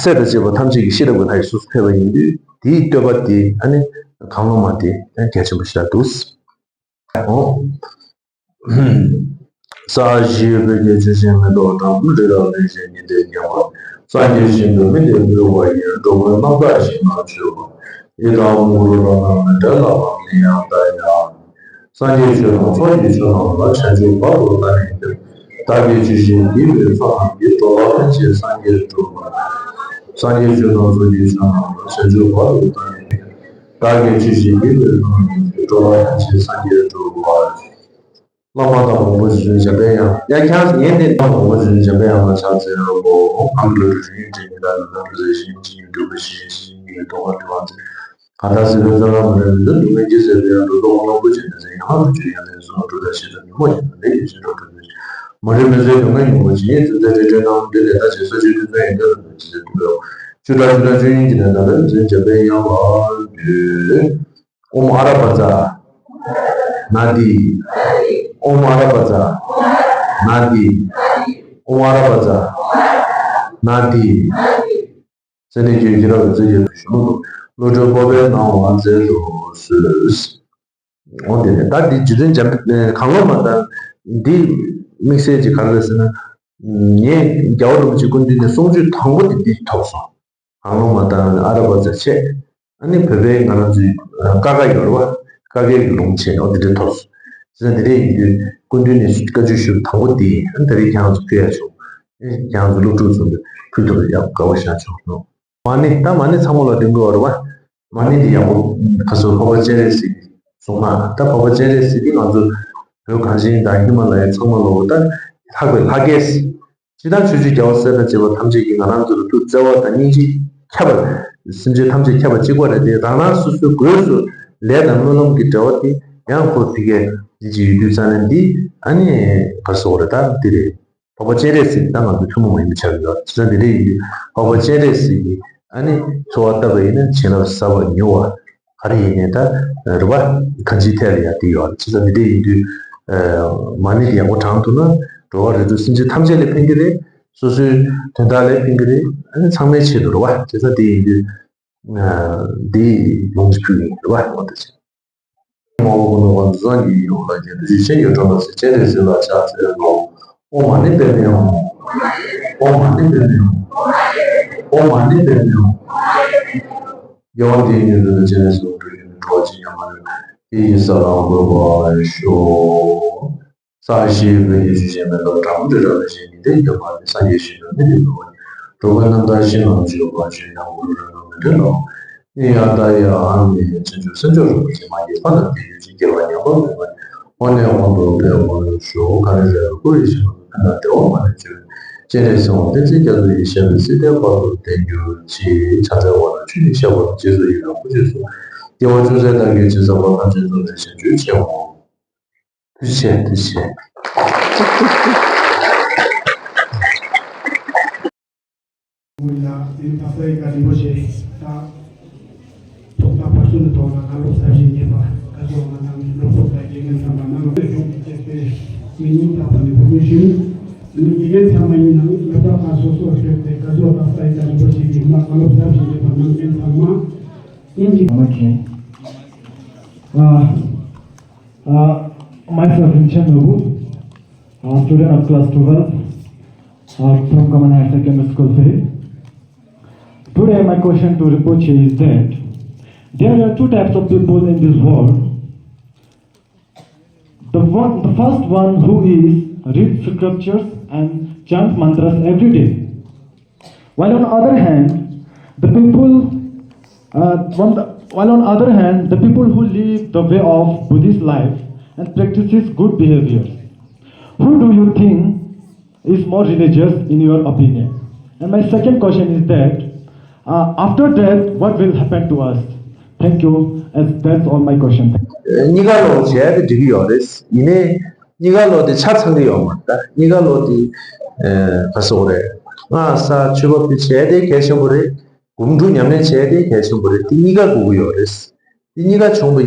སྲས་དང་བཅས་པ་ཐམས་ཅད་ཀྱི་ཤེས་རབ་ཀྱི་ལྷ་ཡི་གཟུགས་སུ་ཕེབས་པ་ཡིན་དུས། དེའི་བསྟོད་པ་དེ་ཨ་ནི་གང་བློ་མ་དེ་གལ་ཆེན་པོ་ཞིག་ལ་འདུག། ས་གཞི་བོད་ཀྱི་ཆུ་ཤིང་མེ་ཏོག་དང་། རི་དྭགས་ལས་བྱུང་ཉི་ཟླའི་ངལ་བ། སངས་རྒྱས་ཞིང་དུ་མི་འདི་འབུལ་བ་ཡིན། འགྲོ་མགོན་རྣམ་དག་ཞིང་ན་སྤྱོད་པ། ཡི་དམ་གུ་རུ་རཏྣ་མི་འབྲལ་ལྷ་བ་མི་ཡང་དག་ཡང་། སངས་རྒྱས་ཆོས་དང་ཚོགས་ཀྱི་མཆོག་རྣམས་ལ། བྱང་ཆུབ་བར་དུ་བདག་ནི་འདིར། བདག་གིས་ཇི་བཞིན་བགྱིས་པའི་ཚོགས་རྣམས་ཀྱིས། འགྲོ་ལ་ཕན་ཕྱིར་སངས་རྒྱས་འགྲུབ་པ། སངས་རྒྱས་ཆོས་དང་ཚོགས་ཀྱི་མཆོག་རྣམས་ལ། བྱང་ཆུབ་བར་དུ་བདག་ནི་འདིར། བདག་གིས་ཇི་བཞིན་བགྱིས་པའི་ཚོགས་རྣམས་ཀྱིས། འགྲོ་ལ་ཕན་ཕྱིར་སངས་རྒྱས་འགྲུབ་པ། བླ་མ་དང་མང་པོ་རྗེ་བཙུན་འཇམ་པའི་དབྱངས། ཡ་ཁྱེད་རང་ཚོ་ངས་འདི་དང་མང་པོ་རྗེ་བཙུན་འཇམ་པའི་དབྱངས་ལ་ཕྱག་འཚལ་ལོ། ཨ་མྲ་ལུས་རིན་ཆེན་གྱི་ལ་ལུས་ལ་ལུས་རེ་ཞིང་ཅི་ཡིན་འདུས་པ་ཞིག་ཞིང་གི་ཐོག་ལ་ལུས་པ་ཚེ། གང་དག་སྲིད་པའི་བཙོན་རར་མ་རེག་མི་འདུག། སྡུག་བསྔལ་གྱིས་ཟད་པའི་དུས་སུ་དབང་ལུང་བསྐུར་བྱས་ནས་ཡང་དག་ཏུ་གྱུར་ཡང་ལན་གསུམ་སྒྲུབ་པ་ཞེས་བྱ་ཉོན་མོངས་ཀྱི་ནང་ནས་ཡེ་ཤེས་སྒྲོ་འདོགས་ནས། མ་རིག་མུན་སེལ་སྡུག་བསྔལ་མྱོང་བ་ཇི་སྙེད་ཙམ་མཛད་རི་ཁྲོད་ན། འདི་ལས་ད་ཅི་ས་བཅུའི་ཐུན་མཚོན་ཡོན་ཏན་རྣམས་ཀྱིས་ཟད་ཐུབ་པའོ། ཆུ་དྲག་ཆུ་དྲག་ཆུ་ཡིན་གྱི་ནང་དང་རིམ་བྱོན་འཇམ་པའི་དབྱངས་ལ་འདུད། ཨོཾ་ཨ་ར་པ་ཙ་ན་དྷཱིཿ། ཨོཾ་ཨ་ར་པ་ཙ་ན་དྷཱིཿ། ཨོཾ་ཨ་ར་པ་ཙ་ན་དྷཱིཿ། ཚེ་ནི་རྒྱུད་ཀྱི་རབ་ཏུ་བརྩེ་ཞིང་བཞུགས་སུ། བློ་གྲོས་སྤོབས་པའི་སྣང་བ་མཛེས་སུ་གསོལ། འོ་དེ་རེད། ད་འདི་རྗེ་བཙུན་འཇམ་གང་བློ་མ་བཏང་། འདི་དམིགས་བསལ་གྱི་ག་རེ་རེད་ཟེར་ན། ངས་རྒྱལ་བ་རིན་པོ་ཆེ་སྐུ་མདུན་ནས་གསུང་ཆོས་དང་པོ་དེ་འདི་ཐོབ་སོང་། གང་བློ་མ་བཏང་ཨ་ར་པ་ཙ་བྱས། ཨ་ནི་བོད་པའི་ང་རང་ཚོའི་ཀ་ཁ་ཡོད་རེད་བ། ཀ་ཁའི་ལུང་བྱས་ནས་འོ་དེ་འདྲ་ཐོབ་སོང་། བྱས་ཙང་དེ་འདྲ་ཡིན་དུས་སྐུ་མདུན་ནས་བཀའ་ཆོས་ཞུ་དང་པོ་དེ་ཨ་ནི་ད་རེས་ཁྱེད་རང་ཚོ་ཕུལ་ཡ་བྱུང་། ཨ་ནི་ཁྱེད་རང་ཚོ་སློབ་ཕྲུག་ཚོ་ཕུལ་ཐུབ་པ་ཡག་དགའ་པོ་བཞག་བྱུང་སོང་། མ་ཎི་ད་མ་ཎི་ཚང་མ་ལ་འདོན་དགོས་པ་རེད་བ། མ་ཎི་འདི་ཡག་པོ་ཁ་སོ་འཕགས་པ་སྤྱན་རས་གཟིགས་གསུངས་ན། ད་འཕགས་པ་སྤྱན་རས་གཟིགས་འདི་ང་ཚོ་བོད་གངས་ཅན་དང་ཧི་མ་ལ་ཡའི་ཚང་མ་ལོ་ད་ལྷག་པའི་ལྷ་སྐལ། ཇི་ལྟར་ཆོས་སྤྱོད་རྒྱལ་བ་སྲས་དང་བཅས་པ་ཐམས་ཅད་ཀྱིས་ང་རང་ཚོ་ལ་ཐུགས་བརྩེ་བ་དང་སྙིང་རྗེ་ཁྱབ་པ། སེམས་ཅན་ཐམས་ཅད་ཁྱབ་པ་གཅིག་པ་རེད་དེ། རང་རང་སོ་སོའི་སྒོས་སུ་ལས་དང་སྨོན་ལམ་གྱི་འབྲེལ་བ་དེ་ཡང་ཁོ་ཕི་ཀའི་ཡིད་ཀྱི་ཡུལ་དུས་ཙ་ན་འདི་ཨ་ནི་ག་རེ་ཟེར་དགོས་རེད། ད་འདི་རེད། འཕགས་པ་སྤྱན་རས་གཟིགས་ད་ང་ཚོའི་ཐུན་མོང་མ་ཡིན་པ་ཆགས་ཀྱི་ཡོད། བྱས་ཙང་འདི་འདྲ་ཡིན་དུས་འཕགས་པ་སྤྱན་རས་གཟིགས་ཀྱིས་ཨ་ནི་འཚོ་བ་བཏབ་པ་ཡིན་ན་བྱིན་རླབས་ཟབ་པ་མྱུར་བ་ག་རེ་ཡིན་ནའི་ད་རེད་བ། གང་ཅིའི་ཐད་ལ་ཡང་དེ་ཡོད་རེད། བྱས་ཙང་འདི་འདྲ་ཡིན་དུས་མ་ཎི་དེ་ཡག་པོ་བགྲངས་ཐུབ་ན་འགྲོ་བ་རིགས་དྲུག་སེམས་ཅན་ཐམས་ཅད་ལ་ཕན་གྱི་རེད། སོ་སོའི་དོན་དག་ལ་ཕན་གྱི་རེད། ཨ་ནི་ཚང་མའི་ཆེད་དུ་རེད་བ། བྱས་ཙང་དེ་ཡིན་དུས་འདི་ལུང་ཅིག་ཕུལ་གྱི་ཡིན། རེད་བ། འོ་དེ་བྱས། མ་འོངས་པ་ནོར་བ་འདི་ཙམ་གྱིས་ཡོང་ལ་རྒྱལ་དུ་ཞིག་ཆེན་གྱི་སྒྲོན་མ་ཟེར་སྤྱན་རས་གཟིགས་ལ་ཕྱག་འཚལ་ལོ། ཨོཾ་མ་ཎི་པདྨེ་ཧཱུྃ། ཨོཾ་མ་ཎི་པདྨེ་ཧཱུྃ། ཨོཾ་མ་ཎི་པདྨེ་ཧཱུྃ། དགེ་བ་འདིའི་མྱུར་དུ་སྤྱན་རས་གཟིགས་འགྲོ་ཀུན་འགྲོ་བ་ཇི་སྙེད་མ་ལུས་པ། དེ་ཡི་ས་ལ་འགོད་པར་ཤོག། ས་གཞི་བོད་ཀྱི་ཆུ་ཆེན་མེ་ཏོག་གྲངས་མེད་རབ་ཏུ་བཞད་ཉི་ཟླའི་འོད་དཔག་མེད་སངས་རྒྱས་ཞིང་དུ་མི་ལུས་འགྲོ་བ་ཉིད། འགྲོ་ཀུན་རྣམ་དག་ཞིང་ལ་འཇུག་པར་ཤོག། ཡང་གོང་ལ་རོལ་མོའི་སྒྲ་ལ། ཨེ་ཡ་ཏ་ཡ་ཨ་མི་ཡ། བྱང་ཆུབ་སེམས་མཆོག་རིན་པོ་ཆེ་མ་སྐྱེས་པ་རྣམས་ཀྱི་ཡུལ་ཅན་སྐྱེ་བ་ཉམས་པ་མེད་པ་ཉིད་དབང་ནས་དབང་དུ་འཕེལ་བར་ཤོག། ག་རེ་རེ་རེ་ཀུ་རེ་ཞིག་ལ་ཕན་དང་བདེ་བ་མ་ལུས་སྤྱོད་པའི་སྤྱན་རས་གཟིགས་དབང་བསྟན་འཛིན་རྒྱ་མཚོ་ཡི་ཞབས་པད་སྲིད་མཐའི་བར་དུ་བརྟན་གྱུར་ཅིག། ཕྱག་འཚལ་བ་ལ་ཆོས་ཉིད་ཤར་བ་དང་། རྗེས་སུ་ཡི་རང་བུ་ཁྱོད་སོགས་སྐྱེ་བོ་ཅུང་ཟད་བདག་གིས་ཇི་བསམ་པ། ཐམས་ཅད་རྫོགས་པའི་བྱང་ཆུབ་ཕྱིར་འོང་། ཐུགས་རྗེ་ཆེ། ཐུགས་རྗེ་ཆེ། ངོས་ལ་དེ་ཕ་ས་ཡི་བཀའ་རིན་པོ་ཆེ་དང་། ཐོག་མཐའ་བར་གསུམ་གྱི་ཐོག་ལ་བཀའ་སློབ་ཟབ་ཞིང་རྒྱས་པ་བཀའ་ཤོག་ང་དང་སློབ་ཕྲུག་དང་དགེ་རྒན་ཚང་མ་རྣམས་ལ་གཞུང་གི་བཅས་པའི་མི་ཉིད་དག་པ་ནས་བུ་མོ་ཞུ། མི་དགེ་རྒན་ཚང་མ་ཡིན་ནང་སློབ་གྲྭ་ཁག་སོ་སོར་ཕེབས་ཏེ་བཀའ་ཤོག་དང་ས་ཡི་བཀའ་རིན་པོ་ཆེ་གི་མ་བཀའ་སློབ་ཟབ་ཞིང་རྒྱས་པ་གནང་མཁན་ཚང་མ་སྙིང་གི་མ་མཁྱེན། ཨ། Uh, myself, Rinchen Nobu, a student of class twelve, uh, from Common Higher Secondary School, Phiri. Today, my question to Rinpoche is that there are two types of people in this world. The one, the first one who is read scriptures and chant mantras every day. While on other hand, the people, uh, on the, while on other hand, the people who live the way of Buddhist life and practices good behavior, who do you think is more religious in your opinion? And my second question is that, uh, after death, what will happen to us? Thank you. As that's all my question. Thank you. གཉིས་ཀ་ལོག་བྱས་ཏེ་འགྲིག་གི་ཡོད་རེད། ཡིན་ནའི་གཉིས་ཀ་ལོག་དེ་ཆ་ཚང་གི་ཡོད་མ་རེད། ད་གཉིས་ཀ་ལོག་དེ་ཨ་ག་ཟེར་དགོས་རེད། སྔགས་བསགས་མཆོད་པ་ཕུལ་བྱས་དེ་གལ་ཆེན་པོ་རེད། སྒོམ་སྒྲུབ་ཉམས་ལེན་བྱས་དེ་གལ་ཆེན་པོ་རེད། དེ་གཉིས་ཀ་དགོས་ཀྱི་ཡོད་རེད། དེ་གཉིས་ཀ་བྱུང་བ་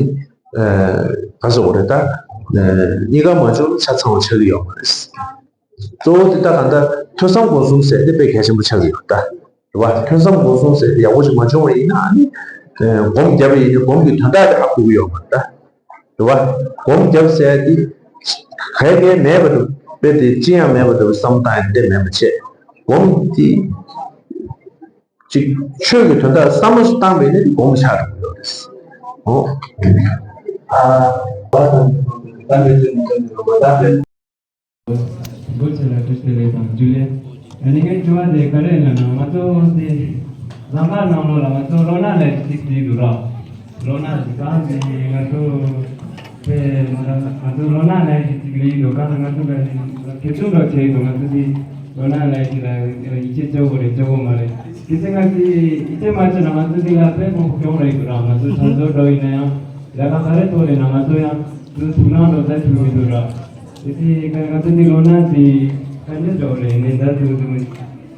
ཨ་ག་ཟེར་དགོས་རེད། ད་ཨ་གཉིས་ཀ་མ་བྱུང་ན་ཆ་ཚང་བ་ཆགས་ཀྱི་ཡོད་མ་རེད། གཙོ་བོ་དེ་ད་གང་ལྟར་ཐོས་བསམ་སྒོམ་གསུམ་ཟེར་དེ་དཔེ་གལ་ཆེན་པོ་ཆགས་ཀྱི་ཡོད་ད། རེད་བ། ཐོས་བསམ་སྒོམ་གསུམ་ཟེར་དེ་ཡག་པོ་ཞིག་མ་བྱུང་བ་ཡིན་ན་ཨ་ནི་ཨ་སྒོམ་བརྒྱབ་པ་ཡིན་ན་སྒོམ་གྱི་དོན་དག་དེ་ཧ་གོ་གི་ཡོད་མ་རེད་ད། རེད་བ། སྒོམ་བརྒྱབ་ཟེར་དེ་ག་གེ་མེད་པ་འདྲ་དཔེ་དེ་ཅི་ཡང་མེད་པ་འདྲ་བསམ་བཏང་ཡང་དེ་མེད་པ་བྱས། སྒོམ་དེ་ཅིག་ཆོས་ཀྱི་དོན་དག་བསམ་བློ་ཞིག་བཏང་བས་ནི་སྒོམ་ཆགས་འགྲོ་གི་ཡོད་རེད། ཨོ། ཨ། བ་དང་། ད་འདྲ་ཅིག་མི་འདྲ་འདྲ་བ་ད་འདྲ། སྒོ་ཆེ་ལ་བཀྲ་ཤིས་བདེ་ལེགས་དང་ཇུ་ལེ། ཨ་ནི་ངའི་དྲི་བ་དེ་ག་རེ་ལབ་ན་ང་ཚོ་དེ་ཟམ་པ་ནང་ལོགས་ལ་ང་ཚོ་ལོ་ན་ལས་ཅིག་བྲིས་འདུག་ར། ལོ་ན་ཟེར་གང་དེ་ང་ཚོ་དེ་ང་ཚོ་ལོ་ན་ལས་ཅིག་ཅིག་རེད་འདུག་ག་ང་ཚོ་ག་དེ་ཚོ་འདྲ་བྱས་འདུག་ང་ཚོ་དེ་ལོ་ན་ལས་ཅིག་ལ་ཡིད་ཆེས་བྱེད་དགོས་རེད་བྱེད་དགོས་མ་རེད། དེ་ཚེ་ང་ཚོ་ཡིད་ཆེས་མ་བྱས་ན་ང་ཚོ་དེ་ལ་དཔེ་མང་པོ་གྱོང་རེད་འདུག་ར། ང་ཚོ་བྱང་ཚོ་འགྲོ་ཡིན་ན་ཡང་ལས་ཀ་ག་རེ་ཐོག་རེད་ན་ང་ཚོ་ཡང་དུ་ཐུག་ན་འགྲོ་ས་ཐུག་མི་འདུག་ར། དེ་ཚེ་ང་ཚོ་དེ་ལོ་ན་དེ་ག་འདྲ་འགྲོ་རེད་ནས་ད་དུ་དུ།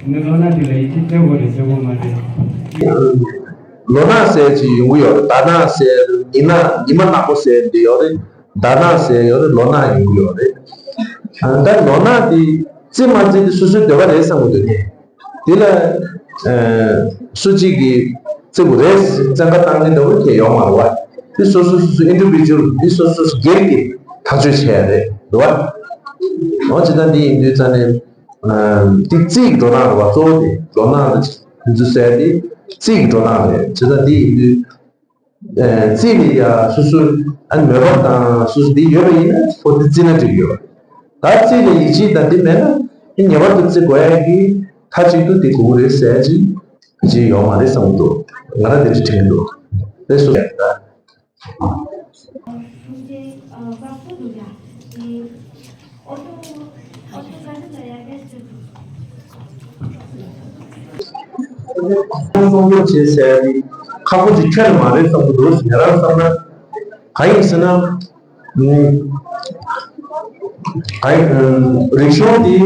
ནི་ལོ་ན་དེ་ལ་ཡིད་ཆེས་བྱེད་དགོས་རེད་བྱེད་དགོས་མ་རེད། ལོ་ན་ཟེར་ཅིག་ཡོང་གི་ཡོད་རེད། ཟླ་ན་ཟེར་ཉི་ན་ཉི་མ་ནག་པོ་ཟེར་འདི་ཡོད་རེད། ཟླ་ན་ཟེར་ཡོད་རེད། ལོ་ན་ཡོང་གི་ཡོད་རེད། ད་ལོ་ན་དེ་རྩི་མ་རྩི་དེ་སོ་སོའི་འདོད་པ་རེད་བསམ་གི་འདུག་ངས། དེ་ལ་སུ་གཅིག་གིས་རྩི་དགོས་རེད་བཙན་བཀའ་བཏང་མཁན་འདྲ་བོ་ཁྱེད་ཡོད་མ་རེད་བ། དེ་སོ་སོ་སོ་སོ་ཨིན་ཌི་བི་ཇུ་ཨལ་དེ་སོ་སོ་སོ་སྒེར་གྱིས་ཐག་གཅོད་བྱས་ཡ་རེད་འདུག་བ། འོ་ཇི་ལྟར་འདི་ཡིན་དུས་ཙང་ནས། དེ་རྩིས་འགྲོ་སྟངས་རེད་བ། གཙོ་བོ་དེ་ལོ་ན་དེ་ཚོ་ཟེར་དེ་རྩིས་འགྲོ་སྟངས་རེད། བྱས་ཙང་དེ་ཡིན་དུས་རྩིས་ལ་ཡ་སོ་སོ་ཨ་ནི་མོས་པ་དང་སོ་སོ་དེ་ཡོད་པ་ཡིན་ན་ཁོ་དེ་རྩིས་ན་འགྲིག་ཡོད། ད་རྩིས་ལ་ཡིད་ཆེས་དང་དེ་མེད་ན་ངེས་པར་དུ་རྩི་དགོས་ཡ་གི་མཐའ་གཅིག་ཏུ་དེ་དགོས་ཀྱི་རེད་ཟེར་ཅིག་ཅིག་ཡོད་མ་རེད་བསམ་གྱི་འདུག་ང་རང་དེ་འདྲ་དྲན་གྱི་འདུག་རེད་སོ་སོ་ད། སྲུང་སྐྱོབ་བྱེད་ཟེར་ནི་ཁག་པོ་ཅིག་ཁྱོན་ནས་མ་རེད་བསམ་གྱི་འདུག་ང་རང་བསམ་ན། གང་ཡིན་ཟེར་ན། ཨུམ། གང་ཡིན། རིག་གཞུང་འདི་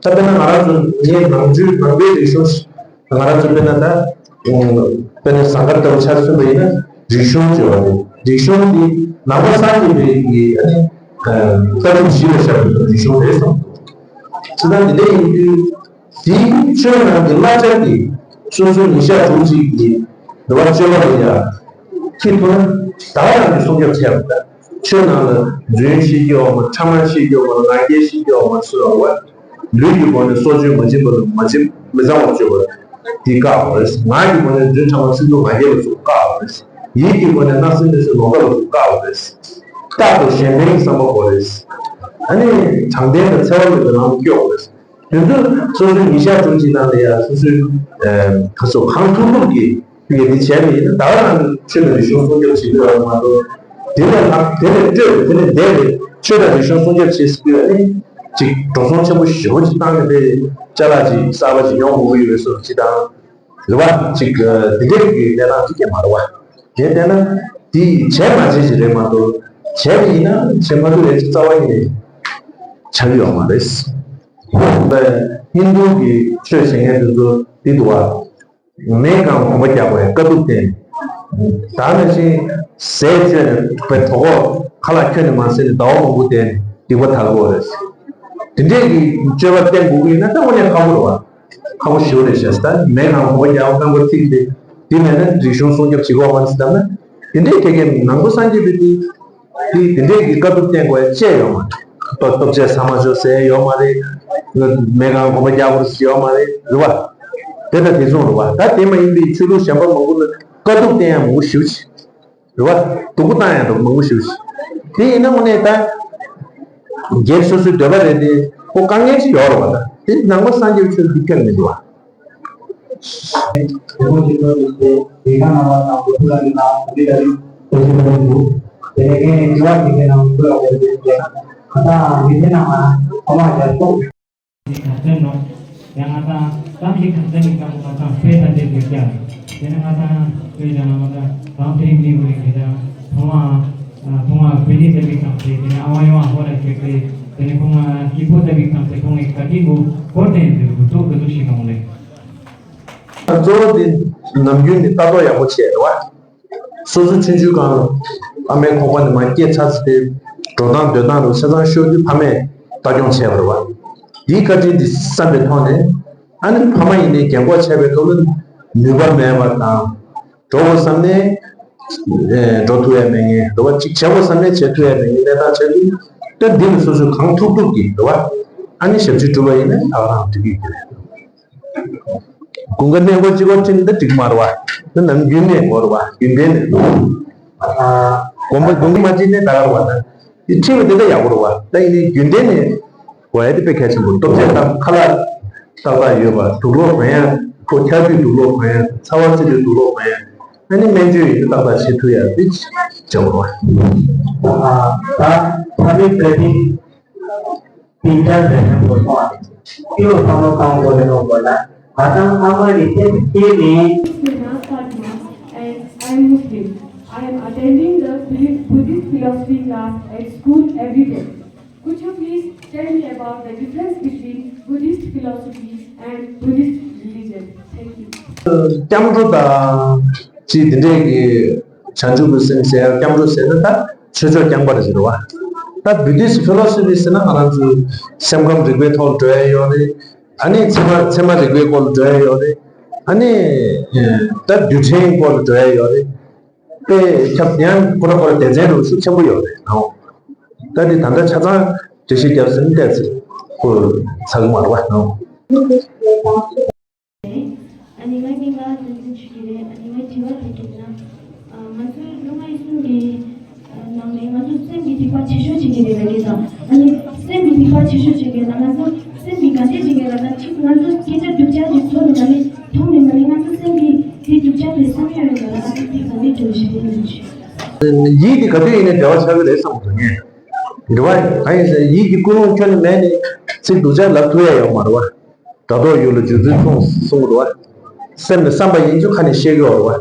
ད་དཔེར་ན་ང་རང་ཚོ་ངའི་ནང་ཆོས་ནང་པའི་རིག་གཞུང་ང་རང་ཚོ་དཔེར་ན་ད། དཔེར་ན་ཟངས་དཀར་ལྟ་བུ་ཆ་མཚོན་པ་ཡིན་ན་རིག་གཞུང་ཅེས་པ་རེད། རིག་གཞུང་འདི་ནང་པ་སངས་རྒྱས་པའི་གི་ཨ་ནི་ལྟ་གྲུབ་གཞི་ལ་བཞག་པའི་རིག་གཞུང་རེད་བསམ། ཇི་ལྟར་འདི་འདྲ་ཡིན་དུས་དེའི་ཆོས་ནང་གི་བསླབ་བྱ་འདི་སོ་སོའི་ཉིན་ཞག་དྲུག་ཅིག་གི་འདུལ་བ་སྤྱོད་པ་ལ་ཡང་འཁྱེར་ཐུབ་ན་ད་ག་རང་གི་སྲུང་སྐྱོབ་བྱས་པ་དང་། ཆོས་ནང་ལ་རྫུན་བཤད་རྒྱུ་ཡོད་མ་རེད། ཕྲ་མ་བཤད་རྒྱུ་ཡོད་མ་རེད། ངག་འཁྱལ་བཤད་རྒྱུ་ཡོད་མ་རེད། སུ་ལ་བ། ལུས་ཀྱི་སྒོ་ནས་སྲོག་གཅོད་མ་བྱིན་པ་ལ་མ་བྱིན་མི་གཙང་བར་སྤྱོད་པ་འདི་བཀག་པ་རེད། ངག་གི་སྒོ་ནས་རྫུན་ཕྲ་མ་ཚིག་རྩུབ་ངག་འཁྱལ་ལ་སོགས་བཀག་པ་རེད། ཡིད་ཀྱི་སྒོ་ནས་བརྣབ་སེམས་མི་བཟོད་ལོག་ལྟ་ལ་སོགས་བཀག་པ་རེད། རྟག་ཏུ་གཞན་ཕན་གྱི་བསམ་པ་དགོས་རེད། ཨ་ནི་དྲང་བདེན་དང་འཚེ་བ་མེད་པའི་ལམ་སྐྱོང་དགོས་རེད། དེ་ཚོ་སོ་སོའི་ཉིན་ཞག་དྲུག་ཅིག་ནང་ལ་ཡང་སོ་སོའི་ཁ་སོ་གང་ཐུབ་ཐུབ་ཀྱིས་ཡོད་དེ་བྱས་པ་ཡིན་ན་ད་ག་རང་གི་ཆོས་དང་རིག་གཞུང་སྲུང་སྐྱོབ་བྱེད་དགོས་པ་མ་གཏོགས། དེ་ལས་ལྷག་དེ་ལས་སྤྲོས་པའི་དེ་ལས་འདས་པའི་ཆོས་དང་རིག་གཞུང་སྲུང་སྐྱོབ་བྱེད་སྲིད་པའི་ཨ་ནི་ཅིག་འགྲོ་སོང་ཆེན་པོ་ཞེ་པོ་ཅིག་བཏང་ནས་དེ་ཅ་ལག་ཅིག་གསར་པ་ཅིག་ཡོང་དགོས་ཀྱི་ཡོད་པའི་བཟོ་ཅིག་དང་། རེད་བ། ཅིག་དེ་འདྲའི་གི་གནས་སྟངས་ཅིག་ཀྱང་མ་རེད་བ། དེ་བལྟས་ན་དེ་བྱས་མ་བྱས་ཅིག་རེད་མ་གཏོགས་བྱས་པ་ཡིན་ན་བྱས་མ་ཐུབ་པའི་ཅིག་རྩ་བ་ཉིད་ནས་ཆགས་ཀྱི་ཡོད་མ་རེད། ཧིན་རྡུ་གི་ཆོས་བྱེད་མཁན་དེ་ཚོ་འདི་འདུག་བ། མེད་ཀྱང་གོམ་པ་རྒྱག་པའི་དཀའ་སྡུག་བསྟན། ད་ནང་བཞིན་ཟས་སྤྱོད་ནས་བའི་གྲོད་ཁོག་ཁ་ལག་ཁྱོན་ནས་མ་ཟས་ནས་ཟླ་བ་མང་པོ་བསྡད་ནས་སྡིག་པ་དག་གོ་རེད། དེ་འདྲས་ཀྱི་སྤྱོད་པ་བསྟན་དགོས་ཀྱི་ཡིན་ན་ད་དངོས་གནས་ཁག་པོ་རེད་བ། ཁག་པོ་ཞེ་པོ་རེད་ཤག་ད་མེད་ཀྱང་གོམ་པ་རྒྱག་པ་རྐང་པ་ཐིག་སྟེ་དེ་མེད་ན་རིག་གཞུང་སྲུང་སྐྱོབ་བྱེད་དགོས་མ་རེད་ཟེར་ལབ་ན། དེ་འདྲས་ཁེ་ཁེ་ནང་པ་སངས་རྒྱས་པའི་དུས། དེ་དེ་འདྲས་ཀྱི་དཀའ་སྡུག་བསྟན་དགོས་ཡ་ཅི་ཡང་ཡོད་མ་རེད། ལྟོ་ལྟོ་ཆས་ཟ་མ་ཆོག་ཟེར་ཡ་ཡོད་མ་རེད། མེད་ཀྱང་གོམ་པ་རྒྱག་དགོས་ཡ་ཡོད་མ་རེད། རེད་བ། དེ་ལྟ་དེ་མཚུངས་རེད་བ། ད་དེ་མ་ཡིན་པའི་ཆོས་ལུགས་གཞན་པ་མང་པོ་ལ་དཀའ་སྡུག་བསྟན་ཡ་མང་པོ་ཞེ་པོ་ཅིག་རེད་བ། སྡུག་པོ་བཏང་ཡ་འདྲ་མང་པོ་ཞེ་པོ་ཅིག་དེ་ཡིན་ན་དངོས་གནས་ད་སྒེར་སོ་སོའི་འདོད་པ་རེད་དེ་ཁོ་དཀའ་ངལ་ཅིག་ཡོད་རེད་བ། ད་དེ་ནང་པ་སངས་རྒྱས་པའི་ཆོས་ལུགས་ཁྱོན་མི་འདུག་བ། གཙོ་བོ་དེ་ནམ་རྒྱུན་ནས་ལྟ་རྟོག་ཡག་པོ་བྱས་རེད་བ། སོ་སོ་ཆུང་ཆུང་སྒང་ཨ་མའི་ཁོག་པ་ནས་མར་སྐྱེས་ཚར་ཚེ་དེ་འགྲོ་སྟངས་སྡོད་སྟངས་རུ་ཆ་ཚང་ཤོར་དུས་ཕ་མས་ལྟ་སྐྱོང་བྱས་པ་རེད་བ། དེའི་བཀའ་དྲིན་དེ་བསམ་པའི་ཐོག་ནས་ཨ་ནི་ཕ་མ་ཡིན་ནའི་རྒན་གོག་བྱས་པའི་སྐབས་ལ་ནུས་པ་མེད་པ་དང་། འགྲོ་དགོས་བསམ་ནས་འགྲོ་ཐུབ་ཡ་མེད་མཁན་རེད་བ། གཅིག་བྱེད་དགོས་བསམ་ནས་བྱེད་ཐུབ་ཡ་མེད་མཁན་གནས་སྟངས་ཆགས་དུས་ད་འདི་ནི་སོ་སོས་གང་ཐུབ་ཐུབ་ཀྱིས་རེད་བ། ཨ་ནི་ཞབས་ཕྱི་སྒྲུབ་པ་ཡིན་ན་ད་ག་རང་འགྲིག་གི་རེད། དགུན་ཁ་གནས་སྐོར་གཅིག་པོ་ཁྲིད་ན་ད་འགྲིག་མ་རེད་བ། ད་ནམ་རྒྱུན་ནས་དགོས་རེད་བ། རྒྱུན་ལྡན་ནས། དགོན་པ་དགུན་ཁ་མ་ཁྲིད་ན་ད་ག་རེད་བ། ད་དེ་ཁྲིད་པ་དེ་ད་ཡག་པོ་རེད་བ། ད་ཡིན་ནའི་རྒྱུན་ལྡན་ནས་དགོས་ཡ་དེ་དཔེ་གལ་ཆེན་པོ། ལྟོ་ཆས་དང་ཁ་ལག་ཏག་ཏག་ཡོད་པ། དུག་ལོག་གོན་ཡ། ཁོ་འཁྱག་དུས་དུག་ལོག་གོན་ཡ། ཚ་བ་བརྩི་དུས་དུག་ལོག་གོན་ཡ། ཨ་ནི་སྨན་བཅོས་ཡིན་ན་ཏག་ཏག་བྱེད་ཐུབ་ཡ་དེ་བྱེད་དགོས་རེད་བ། ད་ཕ་མའི་བཀའ་དྲིན། དེ་འདྲ་རེད་ན་གོ་སོང་བ་རེད། ཁྱོད་བསམ་བློ་གཏོང་དགོས་རེད་ནོ་གོ་ལ། ང་དང་ཨ་མ་རེ་ཐེབས་སྐྱེས་ནས། This is Naz Fatima and I am Muslim. I am attending the Buddhist philosophy class at school every day. Could you please tell me about the difference between Buddhist philosophy and Buddhist religion. Thank you. སྐྱབས་འགྲོ་དང་ཅི་དེ་འདྲས་ཀྱི་བྱང་ཆུབ་ཀྱི་སེམས་ཟེར་ཡ་སྐྱབས་འགྲོ་ཟེར་ན་ད་ཆོས་ཕྱོགས་རྐྱང་པ་རེད་ཟེར་བ། ད་བུ་དིསི་ཕི་ལོ་སོ་ཕི་ཟེར་ན་ང་རང་ཚོའི་སེམས་ཁམས་རིག་པའི་ཐོག་ལ་འགྲོ་ཡ་ཡོད་རེད། ཨ་ནི་ཚད་མ་ཚད་མ་རིག་པའི་སྐོར་ལ་འགྲོ་ཡ་ཡོད་རེད། ཨ་ནི་ད་རྡུལ་ཕྲན་སྐོར་ལ་འགྲོ་ཡ་ཡོད་རེད། དཔེ་ཁྱབ་ཡང་ཁོ་ར་ཁོ་ར་སྡེ་ཚན་རུ་ཤུགས་ཆེན་པོ་ཡོད་རེད་ཨང་། ད་འདི་ད་ལྟ་ཆ་ཚང་འགྲེལ་བཤད་རྒྱབ་ཟིན་བལྟས་ཚེ་ཁོ་ཚ་གི་མ་རེད་བ་ཨང་། ཨ་ནི་ང་གཉིས་ཀ་དོན་ཚན་ཞུ་གི་རེད། ཨ་ནི་ང་དྲི་བ་དེ་གལ་ན། ང་ཚོའི་སློབ་མ་ཡིན་གསུམ་གྱི་ནང་ནས་ང་ཚོ་སེམས་ཀྱི་སྡིག་པ་ཆེ་ཤོས་བྱེད་ཀྱི་རེད་ལབ་ཀྱི་དང་། ཨ་ནི་སེམས་ཀྱི་སྡིག་པ་ཆེ་ཤོས་བྱེད་ཀྱི་ན་ང་ཚོ་སེམས་ཀྱི་ག་འདྲས་བྱེད་ཀྱི་རེད་ན་གཅིག་ང་ཚོ་སྐད་ཆ་སྡུག་ཅག་ཅིག་ཚོར་ནས་མ་ནི་མཐོང་ནས་མ་ནི་ང་ཚོ་སེམས་ཀྱི་དེ་སྡུག་ཅག་དེ་བསམ་ཡོད་ཡོད་ན་ཨ་ནི་དེ་ག་འདྲས་བྱུང་ཞིག་ཡིན་ནམ་ཞུ། ཡིད་དེ་ག་དུས་ཡིན་ནའི་འབྲེལ་བ་ཆགས་ཀྱི་རེད་བསམ་གྱི་འདུག་ངས། རེད་བ། གང་ཡིན་ཟེར་ཡིད་ཀྱི་ཀུན་སློང་ཁྱོན་ནས་མེད་ནས་ཚིག་སྡུག་ཅག་ལབ་ཐུབ་ཡ་ཡོད་མ་རེད་བ། སྒྲ་རྟོག་ཡུལ་ལ་འཇུག་ཚུལ་མཐོང་གསུང་གི་འདུག་བ། སེམས་ནས་བསམ་པ་ཡིན་ཚུལ་ཁ་ནས་བཤད་ཀྱི་ཡོད་རེད་བ།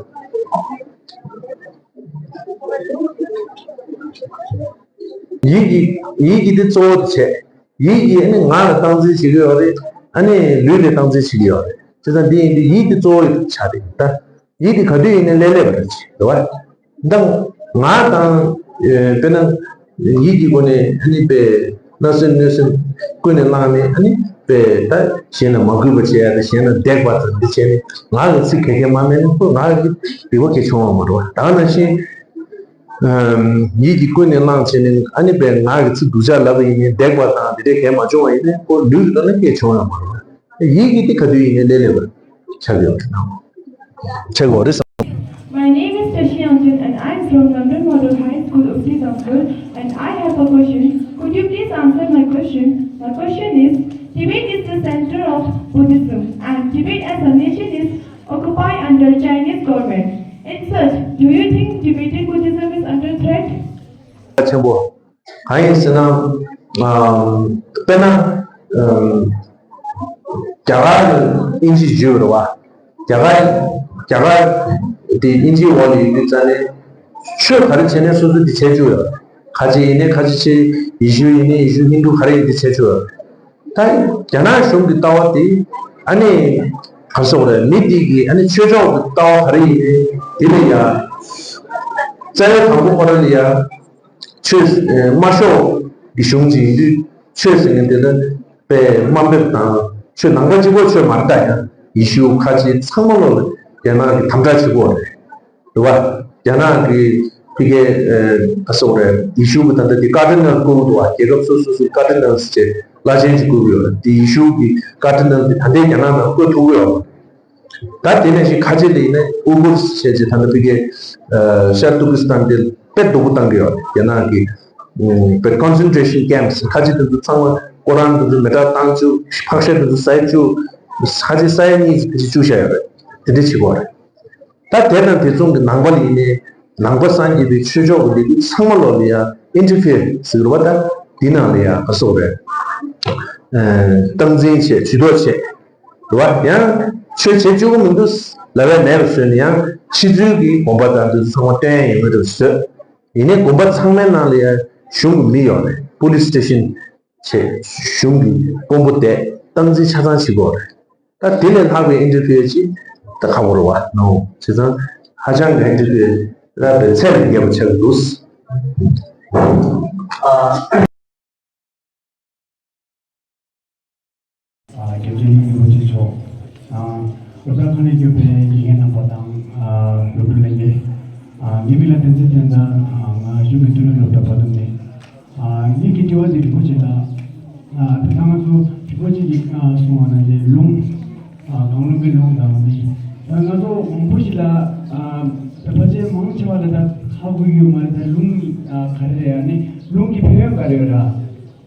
ཡིད་ཀྱི་ཡིད་ཀྱི་དེ་གཙོ་བོ་དེ་བྱས། ཡིད་ཀྱིས་ཨ་ནི་ངག་ལ་སྟངས་འཛིན་བྱེད་ཀྱི་ཡོད་རེད། ཨ་ནི་ལུས་ལ་སྟངས་འཛིན་བྱེད་ཀྱི་ཡོད་རེད། བྱས་ཙང་འདི་ཡིན་དུས་ཡིད་དེ་གཙོ་བོ་ཆགས་རེད་ད། ཡིད་དེ་ག་དུས་ཡིན་ནའི་ལས་སླེབས་པ་རེད་བ། ད་ངག་དང་། དཔེར་ན། ཡིད་ཀྱི་སྒོ་ནས་ཨ་ནི་པའི་བརྣབ་སེམས་གནོད་སེམས་ཀུན་ནས་བསླངས་ནས་ཨ་ནི་པའི་ད་གཞན་ལ་མ་གུས་པ་བྱེད་ཡ་དང་གཞན་ལ་བརྡེག་པ་དང་འདི་བྱས་ནས་ངག་གི་ཚིག་ག་གེ་མ་སྨྲས་ན་ཁོ་ངག་གི་སྡིག་པ་གང་ཡང་བྱུང་བ་མ་རེད་བ། ད་ག་ནང་བཞིན། ཡིད་ཀྱིས་ཀུན་ནས་བསླངས་བྱས་ནས་ཨ་ནི་པའི་ངག་གི་ཚིག་སྡུག་ཅག་ལབ་པ་ཡིན་ནའི་བརྡེག་པ་དང་འདི་འདྲས་གང་ཡང་མ་བྱུང་བ་ཡིན་ནའི་ཁོ་ལུས་ཀྱི་ཐོག་ནས་སྐྱེས་བྱུང་ཡོད་མ་རེད། ཡིད་ཀྱི་དེ་ག་དུས་ཡིན་ནའི་ལས་སླེབས་པ་ཆགས་ཡོད་རེད་ན། ཆགས་ཡོད་རེད་བསམ། My name is Tashi Angchal and I am from Lamdon Model High School, Upsi Damkar, and I have a question. Could you please answer my question? My question is, Tibet is the center of Buddhism and Tibet as a nation is occupied under Chinese government. In such, do you think Tibetan Buddhism is under threat? ཆེན་པོ། གང་ཡིན་ཟེར་ན། ཨམ། དཔེར་ན། ཨམ། རྒྱ་གར་ནི་དབྱིན་ཇི་བརྗོད་རེད་བ། རྒྱ་གར། རྒྱ་གར་དེ་དབྱིན་ཇིའི་འོག་ལ་ཡོད་དུས་ཙང་ནས། ཆོས་ག་རེ་བྱས་ནས་སོ་སོ་དེ་བྱས་བཅུག་ཡོད། ཁ་ཆེ་ཡིན་ནའི་ཁ་ཆེ་ཆེ། ཡེ་ཤུ་ཡིན་ནའི་ཡེ་ཤུ་ཧིན་དུ་ག་རེ་ཡིན་དེ་བྱས་བཅུག་ཡོད། ད་རྒྱ་ནག་གཞུང་གི་ལྟ་བ་དེ་ཨ་ནི་ག་རེ་ཟེར་དགོས་རེད། མི་དེ་གི་ཨ་ནི་ཆོས་ཕྱོགས་ཀྱི་ལྟ་བ་ག་རེ་ཡིན་ནའི་དེ་ལ་ཡ། རྩ་བའི་དང་པོ་ཁོ་རང་ལ་ཡ། ཆོས་དམར་ཤོག་གི་གཞུང་ཅིག་ཡིན་དུས་ཆོས་ཟེར་མཁན་དེ་ལ་དཔེ་དམའ་འབེབས་དང་ཆོས་ནང་པ་གཅིག་པོ་ཆོས་མ་རེད་ད། ཡང་ཡེ་ཤུ་ཁ་ཆེ་ཚང་མ་ལོ་ལ་རྒྱ་ནག་གི་དམ་དྲག་བྱེད་དགོས་རེད། རེད་བ། རྒྱ་ནག་གི་ཕ་གིའི་ཨ་སོག་རེད། ཡེ་ཤུ་གི་ད་ལྟ་དེ་ཀར་ཌི་ནལ་བསྐོ་གི་འདུག་བ། རྒྱལ་ཁབ་སོ་སོ་སོའི་ཀར་ཌི་ནལ་ཟེར་བླ་ཆེན་ཅིག་བསྐོ་གི་ཡོད་རེད། དེ་ཡེ་ཤུ་གི་ཀར་ཌི་ནལ་དེ་ད་ལྟའི་རྒྱ་ནག་ནང་བསྐོ་ཐུབ་ཀྱི་ཡོད་རེད། ད་དེ་ནང་བཞིན་ཁ་ཆེ་ལ་ཡིན་ན་ཨུ་གུར་བྱས་རྗེས་ད་ལྟ་ཕ་གིའི་ཤར་ཏུར་ཀི་སི་ཐན་དེ་དཔེ་སྡུག་པོ་བཏང་གི་ཡོད་རེད། རྒྱ་ནག་གི་པའི་ཀོན་སེན་ཊྲེ་ཤན་ཀེམ་ཁ་ཆེ་དེ་ཚོ་ཚང་མ་ཀོ་རཱན་དེ་ཚོ་མེ་སྲེག་བཏང་བཅུག་ཕག་ཤ་དེ་ཚོ་ཟ་བཅུག་ཁ་ཆེ་ས་ཡ་གཉིས་ཕལ་ཆེར་བཅུག་བཞག་ཡོད་རེད། དེ་འདྲ་བྱེད་ཀྱི་ཡོད་རེད། ད་དེ་དང་དེ་མཚུངས་ཀྱི་ནང་པ་ལ་ཡིན་ནའི་ནང་པ་སངས་རྒྱས་པའི་ཆོས་ཕྱོགས་ཀྱི་ལས་འགུལ་ཚང་མ་ལོག་ལ་ཡ་ཨིན་ཊར་ཕི་ཡར་ཟེར་གྱི་རེད་བ། ད་འདི་ནང་ལ་ཡ་ག་སོག་རེད། སྟངས་འཛིན་བྱས་ཇུས་གཏོགས་བྱས། རེད་བ། ཡང་ཆོས་བྱེད་བཅུག་གི་མི་འདུག་ལབ་ཡ་མེད་པ་བཟོས་ནས་ཡང་ཕྱི་ཚུལ་གྱི་དགོན་པ་དང་འདི་ཚོ་ཚང་མ་སྟོན་ཡ་ཡོང་གི་རེད་བཟོས། ཡིན་ནའི་དགོན་པ་ཚང་མའི་ནང་ལ་ཡང་གཞུང་གི་མི་ཡོད་རེད། པུ་ལིས་སི་ཊེ་ཤན་བྱས་གཞུང་གི་དཔོན་པོ་བསྡད་སྟངས་འཛིན་ཆ་ཚང་བྱེད་དགོས་རེད། ད་དེ་ལས་ལྷག་པའི་ཨིན་ཊར་ཕི་ཡར་ཅིག་ད་ཁག་པོ་རེད་བ། ནོ། བྱས་ཙང་ཧ་ཅང་གི་ཨིན་ཊར་ཕི་ཡར་རབ་པའི་ཚད་ལས་བརྒལ་བ་ཆགས་ཀྱི་འདུག་ཨ། ཨ། རྒྱལ་སྤྱི་རིན་པོ་ཆེ་མཆོག་ཨ། སློབ་གྲྭ་ཁག་ནས་བསྐྱོད་པའི་དགེ་རྒན་རྣམ་པ་དང་། ཨ། སློབ་ཕྲུག་ལྷན་རྒྱས། ཨ། ངའི་མིང་ལ་བསྟན་འཛིན་བསྟན་དར། ཨ། ང་གཞུང་གི་ཏུན་ཧོང་སློབ་གྲྭ་བར་འདུམ་ནས། ཨ། ངེད་ཀྱི་དྲི་བ་དེ་རིན་པོ་ཆེ་ལ། ཨ། ད་ལྟ་ང་ཚོ་རིན་པོ་ཆེ་གིས། ཨ། གསུངས་པ་ནང་བཞིན་ལུང་། ཨ། གང་ལུང་པའི་ལུང་དང་ནི། ད་ང་ཚོ་མང་པོ་ཞིག་ལ། ཨ། ད་ཕལ་ཆེར་མང་ཆེ་བ་ལ་ད་ཧ་གོ་གི་ཡོད་མ་རེད། ད་ལུང་། ཨ། ག་རེ་རེད། ཨ་ནི་ལུང་གི་ཕན་ཡོན་ག་རེ་ཡོད་ར།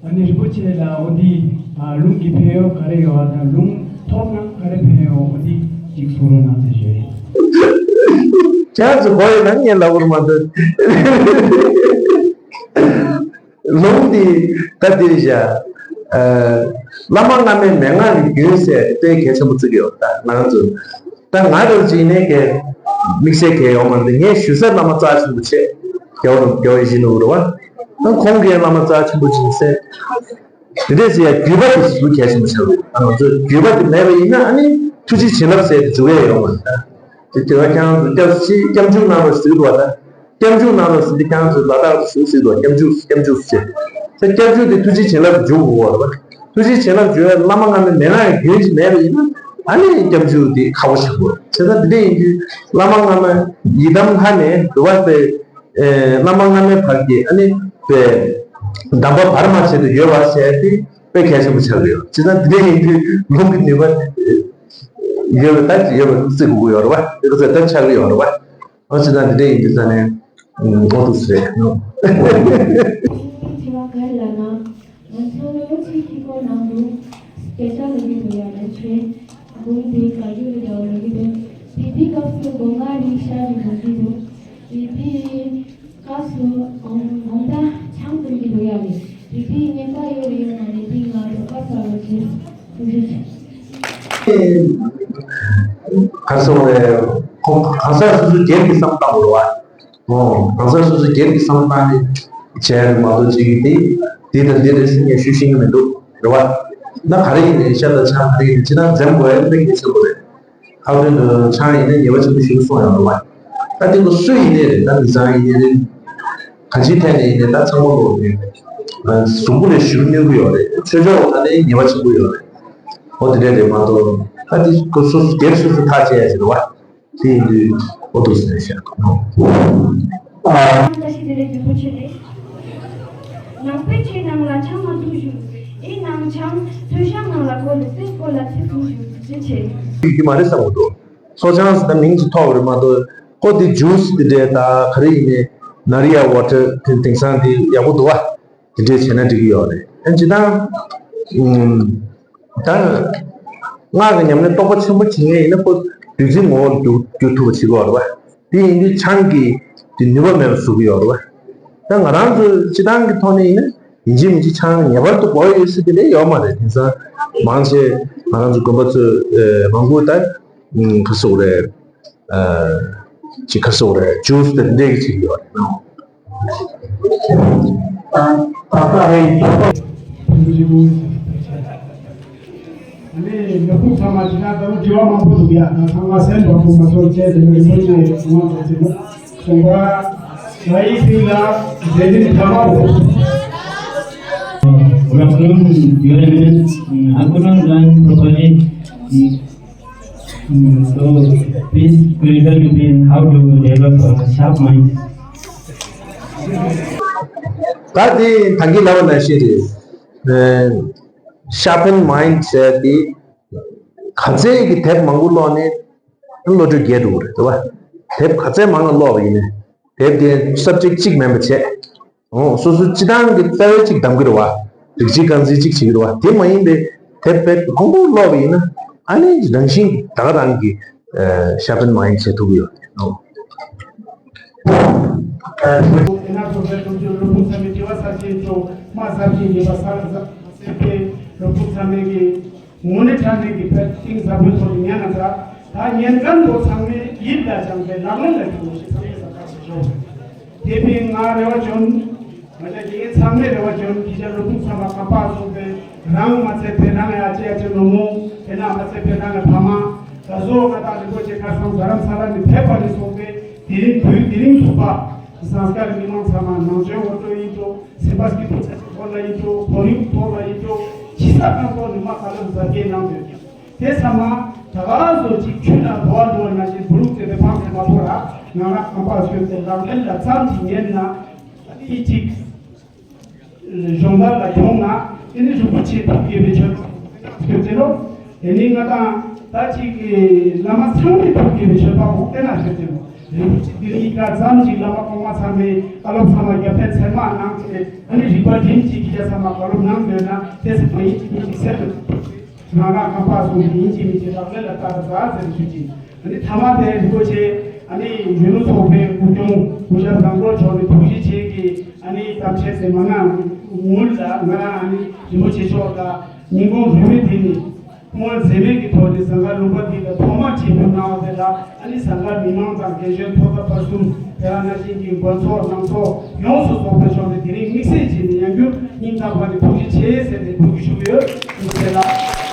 ཨ་ནི་རིན་པོ་ཆེ་ལ་འོ་འདི། ཨ། ལུང་གི་ཕན་ཡོན་ག་རེ་ཡོད་པ་དང་ལུང་ཐོབ་ན་ག་རེ་ཕན་ཡོད། འོ་འདི་ཅིག་གསུང་རོགས་གནང་ཟེར་ཞུ་ཡིན། ཁྱེད་ཚོ་གོ་ཡོད་ན་ངས་ལབ་དགོས་མ་འདུག་ལུང་འདི་ད་འདིར་བཞག་ཨ། བླ་མ་སྔ་མའི་མན་ངག་གི་རྒྱུན་ཟེར་དཔེ་གལ་ཆེན་པོ་བརྩི་གི་ཡོད། ད་ང་རང་ཚོ་ད་ང་རང་ཚོ་ཡིན་ནའི་གལ་དམིགས་བསལ་གལ་ཡོད་མ་རེད། ངས་ཞུ་སའི་བླ་མ་རྩ་ཆེན་པོ་བྱས། རྒྱལ་བ་རྒྱལ་བ་ཡིད་བཞིན་ནོར་བུ་རེད་བ། ད་ཁོང་གི་བླ་མ་རྩ་ཆེན་པོ་ཅིག་ཟེར། དེ་འདྲས་ཟེར་ཡ་བརྒྱུད་པ་དེ་ཞུ་གལ་ཆེན་པོ་ཆགས་ཡོད། ཨ་ང་ཚོས་བརྒྱུད་པ་དེ་མེད་པ་ཡིན་ན་ཨ་ནི་ཐུགས་རྗེ་བྱིན་རླབས་ཟེར་དེ་འཇུག་ཡ་ཡོད་མ་རེད་ད། དེ་དེ་བ་ཁྱེད་རང་ཚོ་སྐྱབས་སྐྱབས་འཇུག་གནང་རོགས་ཞུ་གི་འདུག་བ་ད། སྐྱབས་འཇུག་གནང་རོགས་ཟེར་དེ་ཁྱེད་རང་ཚོས་ལ་དྭགས་སུ་ཞུ་ཟེར་འདུག་སྐྱབས་འཇུག་སྐྱབས་འཇུག་ཟེར། ད་སྐྱབས་འཇུག་དེ་ཐུགས་རྗེ་བྱིན་རླབས་འཇུག་དགོས་པ་རེད་བ། ཐུགས་རྗེ་བྱིན་རླབས་འཇུག་ཡ་བླ་མ་སྔ་མའི་མན་ངག་གི་རྒྱུན་ཞིག་མེད་པ་ཡིན་ན་ཨ་ནི་སྐྱབས་འཇུག་དེ་ཁག་པོ་ཆགས་དགོས་རེད། བྱས་ཙང་དེ་འདྲ་ཡིན་དུས་བླ་མ་སྔ་མ་ཡི་དམ་ལྷ་ནས་འགྲོ་བ་སྤེལ། ཨེ་བླ་མ་སྔ་མའི་བར་གྱི་ཨ་ནི་པའི་གདམས་པ་བར་མ་ཆད་དུ་ཡོད་པ་ཟེར་ཏེ་དཔེ་གལ་ཆེན་པོ་ཆགས་ཀྱི་ཡོད། ཇི་ལྟར་འདི་འདྲ་ཡིན་དུས་ལུང་གི་ནུས་པ་ཡོད་པ་ལྟར་ཡོད་པ་བརྩི་དགོས་ཀྱི་ཡོད་རེད་བ། ཡོད་པ་ལྟར་ཆགས་ཀྱི་ཡོད་རེད་བ། ཨ་ཇི་ལྟར་འདི་འདྲ་ཡིན་དུས་ས་ནས་ཨོ་ཏུ་སི་རེད། དྲི་བ་ག་རེ་ལབ་ན། ང་ཚོ་ལོ་གཅིག་གི་སྐོར་ནང་དུ་སྐད་ཆ་ལབ་ཀྱི་འདུག་ཡ་ལས་ཆེ། དགུང་དེ་ག་རྒྱུ་རེད་འདྲ་བོ་ལབ་ཀྱི་འདུག་དེ་དུས་སྐབས་སུ་སྒོ་ང་རིག་ཤར་རིག་འདུག་གི་འདུག་དེ་དུས་སྐབས་སུ་དགོང་དགོང་དག་ཆང་འཐུང་གི་འདུག་ཡ་ལས། དེ་དུས་ཉེན་ཁ་ཡོད་རེད་ཡོད་མ་རེད་དེ་ང་ཚོ་བཀའ་ཚར་བ་བྱས། ཐུགས་རྗེ་ཆེ། ག་རེ་ཟེར་དགོས་རེད། ཁོ་གང་ཟག་སོ་སོའི་སྒེར་གྱི་བསམ་བློ་བཏང་དགོས་རེད་བ། ཨོ། གང་ཟག་སོ་སོའི་སྒེར་གྱི་བསམ་བློ་བཏང་ནས་བྱས་རེད་མ་གཏོགས་ཅིག་གིས་དེ་འདི་དང་འདི་རེད་ཟེར་ངས་ཞུ་ཤེས་ཀྱི་མི་འདུག་རེད་བ། ད་ག་རེ་ཡིན་ནའི་ཤ་དང་ཆང་ག་རེ་ཡིན་ནའི་ཅི་ལྟར་འཛེམ་དགོས་ཡ་དཔེ་གལ་ཆེན་པོ་རེད། ཁ་ཏོན་དུ་ཆང་ཡིན་ན་ཉེས་པ་ཆེན་པོ་ཞིག་གསུངས་ཡོད་རེད་བ། ད་དེ་ཚོ་སུ་ཡིན་ནའི་རེད། ད་མི་ཚང་ཡིན་ནའི་རེད། གང་ཅིའི་ཐད་ནས་ཡིན་ནའི་ད་ཚང་མ་ལོག་ནས་གཟུགས་པོ་ལ་ཞུགས་གནོད་ཀྱི་ཡོད་རེད། ཆོས་ཕྱོགས་ལ་ནས་ཉེས་པ་ཆེན་པོ་ཡོད་རེད། ཨོ་དེ་འདྲས་རེད་མ་གཏོགས་ད་དེ་ཁོ་སོ་སོ་སྒེར་སོ་སོ་ཐག་བཅད་ཡ་ཞིག་རེད་བ། དེ་ཡིན་དུས་ཨོ་ཏུ་ཟེར་ཤག་ཨ། བཀྲ་ཤིས་བདེ་ལེགས་རིན་པོ་ཆེ་རེད། ནང་པའི་ཆོས་ནང་ལ་ཆང་མ་འཐུང་ཞུ། ཨེ་ནང་ཆང་མཚོན་ཆང་ནང་ལ་བཀོལ་ཏེ་སེམས་སྐོར་ལ་ཚིག་གསུམ་ཞུ་ཟེར་བྱས། ཡོད་ཀྱི་མ་རེད་བསམ་གྱི་འདུག་མཚོ་ཆང་ཟེར་ན་མིང་ཅིག་ཐོགས་པ་རེད་མ་གཏོགས་ཁོ་དེ་ཇུས་དེ་འདྲས་ད་ག་རེ་ཡིན་ནའི་ནར་ཡ་ཝ་ཊར་དེ་དེང་སང་དེ་ཡག་པོ་འདུག་བ། དེ་འདྲས་བྱས་ན་འགྲིག་གི་ཡོད་རེད། ཨ་ཇི་ལྟར་ཨུམ། ད་སྔགས་ཀྱི་ཉམས་ལེན་རྟོགས་པ་ཆེན་པོ་བྱེད་མཁན་ཡིན་ན་ཁོ་བདུད་རྩིའི་ངོ་བོ་ལ་འགྱུར་འགྱུར་ཐུབ་པ་བྱེད་དགོས་རེད་བ། དེ་ཡིན་དུས་ཆང་གིས་དེ་ནུས་པ་མེད་པ་བཟོ་གི་ཡོད་རེད་བ། ད་ང་རང་ཚོ་སྤྱི་བཏང་གི་ཐོག་ནས་ཡིན་ན་ཡིན་གཅིག་མིན་གཅིག་ཆང་ངེས་པར་དུ་དགོས་ཡོད་ཟེར་དེ་འདྲ་ཡོད་མ་རེད། དེང་སང་མང་ཆེ་ང་རང་ཚོ་དགོན་པ་ཚོས་མང་པོ་ད་ག་སོག་རེད། ཅིག་ག་སོག་རེད། ཇུས་དེ་འདྲ་གི་ཅིག་ཡོད་རེད། ད་ལྟ་རེད། ཨ་ནི་ལས་ཁུངས་ཚང་མ་ཅི་ན་ད་རུང་དྲི་བ་མང་པོ་འདུག་ཡ། ད་ཚང་མ་སེམས་པ་ཕུགས་མ་སོང་བྱས་ཏེ་ལས་ཁུངས་ཀྱི་ཚང་མ་ཚོ་ཅི་ན་གསུངས་པ་ལ་ཡིག་ཚིག་ལ་རེ་འདུན་ཐ་མ་འོ། Good afternoon, Your Eminence. I could not learn properly. Mm, so, please, could you tell me, please, how to develop a sharp mind? ད་དེ་ད་གིན་ལབ་པ་ནང་བཞིན་རེད། Sharpen mind ཟེར་དེ་ག་ཚད་ཀྱི་དེབ་མང་པོ་ཀློག་ནས་བློ་གྲོས་རྒྱས་འགྲོ་གི་རེད་བ། དེབ་ག་ཚད་མང་ང་ཀློག་པ་ཡིན་ནའི་དེབ་དེ་སབ་ཇེག་གཅིག་མིན་པ་བྱས། ཨོ། སོ་སོ་སྤྱི་བཏང་གི་རྩ་བའི་གཅིག་གདམ་གི་རེད་བ། རིགས་གཅིག་རྐང་འཛིན་གཅིག་བྱེད་ཀྱི་རེད་བ། དེ་མ་ཡིན་པའི་དེབ་དཔེ་མང་པོ་ཀློག་པ་ཡིན་ན་ཨ་ནི་རང་བཞིན་ད་ག་རང་གི་ཤར་པན་མ་ཡིན་བྱེད་ཐུབ་ཀྱི་ཡོད་རེད། ཨོ། དེ་ན་ཚོགས་པའི་དྲུང་ཆེ་ལུས་ཕུང་ཚང་མའི་དྲི་བ་གསར་བཞེངས་ཚོགས་དམག་གསར་བཞེངས་ཡིན་པ་གསར་གསར་པའི་ལུས་ཕུང་ཚང་མའི་གི་དངོས་གནས་དྲང་གནས་ཀྱི་དཔེ་གཏིང་ཟབ་པོའི་ཐོག་ནས་ཉན་ན་ཚ། ད་ཉན་མཁན་པོ་ཚང་མས་ཡིད་ལ་བཅངས་ཏེ་ལག་ལེན་ལ་འཁྱོལ་བ་ཞིག་ཚང་མས་གཟབ་གཟབ་བྱེད་ཤོག་དེ་བས་ང་རེ་བ་བཅོམ། ང་ཚོ་དགེ་རྒན་ཚང་མས་རེ་བ་བཅོམ་གྱི་ཆ་ལུས་ཕུང་ཚང་མ་ཀ་པ་སོང་པས་རང་མ་ཚད་པའི་རང་ཡ་ཅི་ཡ་ཅི་ནོ་མོ་དེ་ན་མ་ཚད་པའི་རང་ཡ་ཕ་མ་ད་གཟོད་ང་དང་རིན་པོ་ཆེ་ཁ་སང་རྡ་རམ་ས་ལ་ནས་ཕེབས་པ་ནས་སོང་པས་དེ་རིང་དུས་དེ་རིང་ཚུགས་པ་སངས་རྒྱས་མི་མང་ཚང་མ་ནང་ཆོས་ངོ་སྤྲོད་ཡིན་འགྲོ། སེམས་པ་སྐྱིད་པོ་ཆགས་ཐོག་ལ་ཡིན་འགྲོ། ཁོར་ཡུག་ཐོག་ལ་ཡིན་འགྲོ། ཇི་ས་གང་ཐོག་ནས་མ་ག་ལེར་གཟབ་རྒྱས་གནང་དགོས། དེ་ཚང་མ་ད་ག་ཟོ་ཅིག་ཆུ་ནང་དོ་བ་འགྲོ་བ་ནང་བཞིན་བུ་ལུག་དེ་དེ་ཕངས་སེ་མ་ཐོག་ར་ང་རང་ཁང་པ་སྐྱོད་དེ་ལག་ལེན་ལ་ཙམ་ཅིག་ཉན་ན་ཨ་ནི་ཅིག་གཞུང་བར་ལ་ཡོང་ན་དེ་ནི་རིན་པོ་ཆེ་ཐུགས་དགྱེས་པའི་ཆོས་སྐྱོད་དེ་ནོ། དེ་ནི་ང་དང་ད་ཅིག་བླ་མ་ཚང་མས་ཐུགས་དགྱེས་པའི་ཆོས་པ་འོ་དེ་ན་སྐྱོད་དེ་ནོ། རིན་པོ་ཆེ་འདི་ནི་ཡིག་ཆ་ཙམ་ཅིག་བླ་མ་གོང་མ་ཚང་མས་བཀའ་སློབ་ཚང་མ་རྒྱབ་རྟེན་ཚད་མ་གནང་སྟེ་ཨ་ནི་རིག་པ་བདུན་གྱི་ཡིག་ཆ་ཚང་མ་བཀའ་སློབ་གནང་འདོད་ན་དེ་ཚོ་མ་ཡིན་གཅིག་མིན་གཅིག་གསལ་དུ་ང་རང་ཁང་པ་སོང་ཡིན་གཅིག་མིན་གཅིག་ལག་ལེན་ལ་བསྟར་དགོས་ཟེར་ཞུ་གི། ཨ་ནི་ཐ་མ་དེ་རིན་པོ་ཆེ་ཨ་ནི་གཞོན་ནུ་ཚོགས་པའི་སྐུ་སྐྱོང་སྐུ་ཞབས་རྣམ་གྲོལ་མཆོག་ནས་ཐུགས་རྗེ་ཆེ་གི་ཨ་ནི་གཏམ་བཤད་ཟེར་མ་གནང་སྔོན་ལ་ང་རང་ཨ་ནི་རིན་པོ་ཆེ་མཆོག་ལ་ཉིན་གུང་རིན་མེད་དེ་ནི་སྐུ་ངལ་འཛེམས་མེད་ཀྱི་ཐོག་ནས་ཟངས་དཀར་ལུང་པ་འདི་ལ་ཐོག་མར་ཆེད་ཕེབས་གནང་བ་དེ་ལ་ཨ་ནི་ཟངས་དཀར་མི་མང་དང་རྒན་གཞོན་ཐོག་མཐའ་བར་གསུམ་དེ་ལ་ན་གཞོན་གྱི་མགོན་ཚོགས་ནང་ཚོགས་ཡོངས་སུ་རྫོགས་པའི་ཕྱོགས་ནས་དེ་རིང་དམིགས་བསལ་བྱས་ནས་ཡང་བསྐྱར་སྙིང་ཐག་པ་ནས་ཐུགས་རྗེ་ཆེ་ཟེར། ཐུགས་ཞུ་ཡོད། ཐུགས་རྗེ་ཆེ་ལགས།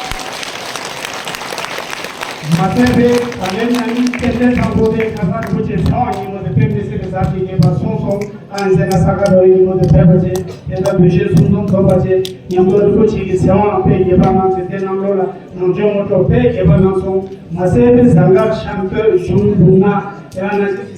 མ་ཚད་པའི་ད་ལན་ན་ནི་ཏན་ཏན་དང་པོ་དེ་ཁ་སང་རིན་པོ་ཆེ་ཚེ་དབང་སྙིང་པོ་དེ་དཔེ་མི་སྲིད་པའི་ཟབ་ཅིང་རྒྱས་པ་གསུངས་སོང་། ཨ་ནི་ཟེར་ན་ས་ག་ཟླ་བའི་ཉིན་མོ་དེ་ཕེབས་པ་བྱས། དེ་ལྟར་འདུ་ཤེས་གསུམ་འཛོམས་ཐོབ་པ་བྱས། ཉན་ཐོས་རིན་པོ་ཆེ་གི་ཚེ་དབང་དཔེ་རྒྱས་པ་གནང་ཚེ་དེ་གནང་ལོ་ལ་ནང་ཆོས་ངོ་སྤྲོད་དཔེ་རྒྱས་པ་གནང་སོང་། མ་ཟད་པའི་ཟངས་དཀར་ཤམ་སྟོད་གཞུང་ལུང་ན་དེ་ཡང་ན་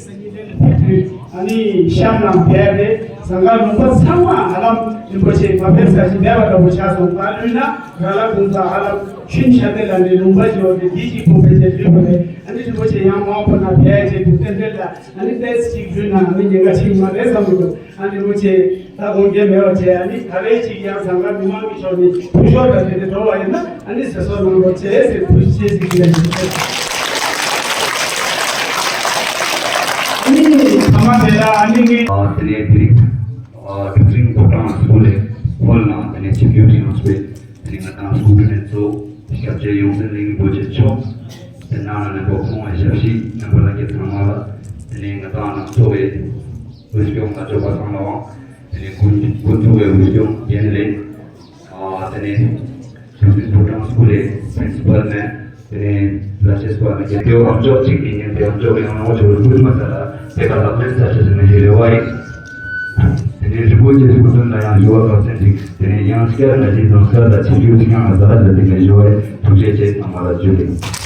ཨ་ནི་གཤམ་ནང་བསྡད་དེ་ཟངས་དཀར་ལུང་པ་ཚང་མ་ཧ་ལམ་རིན་པོ་ཆེ་མ་ཕེབས་ས་ཞིག་མེད་པ་འདྲ་པོ་ཆགས་སོང་། ད་ལུས་ན་ར་ལ་གུང་ཚ་ཧ་ལམ་ཆུན་ཆ་དེ་ལ་ནི་ལུང་པ་ཞིག་འོ་དེ་འདི་ཞིག་གུང་ཕེབས་ཆེད་ལུས་པ་རེད། ཨ་ནི་རིན་པོ་ཆེ་ཡང་མང་པོ་ན་བསྡད་བྱས་དུས་ཏན་ཏན་ལ་ཨ་ནི་ཏེས་ཅིག་ལུས་ན་ཨ་ནི་ཉེན་ཁ་ཆེ་མ་རེད་བསམ་གི་འདུག་ཨ་ནི་རིན་པོ་ཆེ་ད་དགོངས་འགལ་མེད་པ་བྱས། ཨ་ནི་ག་རེ་ཅིག་ཡང་ཟངས་དཀར་མི་མང་གི་ཕྱོགས་ནས་ཐུགས་ཤོར་དང་དེ་འདྲ་འགྲོ་བ་ཡིན་ན། ཨ་ནི་ཟེར་སོགས་གནང་རོགས་བྱེད་ཟེར་ཐུགས་རྗེ་ཆེ་ཞུ་ཡ་ཡིན། ཨ་ནི་ཐ་མ་དེ་ལ་ཨ་ནི་ངས། ཨ་དེ་ནས་དེ་རིང་ཨ་གྲུབ་ཆེན་ཕོ་བྲང་སྐོར་ལས་ཧོལ་ནང་དེ་ནས་ཆིབས་བསྒྱུར་ཞུས་པའི་དེ་ནས་ང་དང་སྐུ་མགྲོན་ནས་གཙོ་ཞབས་རྗེ་ཡོངས་འཛིན་གླིང་རིན་པོ་ཆེ་མཆོག་དེ་ནང་ལ་ནས་འབོག་ཁོང་བའི་ཞབས་ཕྱི་རྣམ་པ་ལྷན་རྒྱས་ཚང་མ་ལ། དེ་ནས་ང་དང་ནང་ཚོགས་པའི་འོས་སྐྱོང་ལ་འཇོག་པ་ཚང་མ་དབང་། དེ་ནས་དགོན་དགོན་ཚོགས་པའི་འོས་སྐྱོང་རྒན་ལས། ཨ་དེ་ནས་གྲུབ་ཆེན་ཕོ་བྲང་སྐོར་ལས་པི་རིན་སི་པལ་མན། དེ་ནས་ལ་ཆེ་སྐོར་ལ་རྒན་དེའོ་ཨམ་ཅོག་གཅིག་གིས་ཉན་ཏེ་ཨམ་ཅོག་ཡང་ནོ་ཆོ་རུ་མ་ས་ལ་དེ་ག་ལག་ལེན་ས་ཆ་ཟིན་ན་ཡི་རེ་བ་ཡིན། དེ་ནས་རི་བོ་རྗེ་སྐུ་མདུན་ལ་ཡང་ཞུ་བ་ག་ཚན་ཅིག་དེ་ནས་ཡང་སྐྱར་ང་ཅི་ནང་སྐར་ལ་ཆིབས་བསྒྱུར་ཅིག་ཡང་ང་ཟ་ལ་ཟ་དེ་ནས་ཞུ་བ་ཡིན། ཐུགས་རྗེ་ཆེ། ཚང་མ་ལ་ཇུ་ལེ།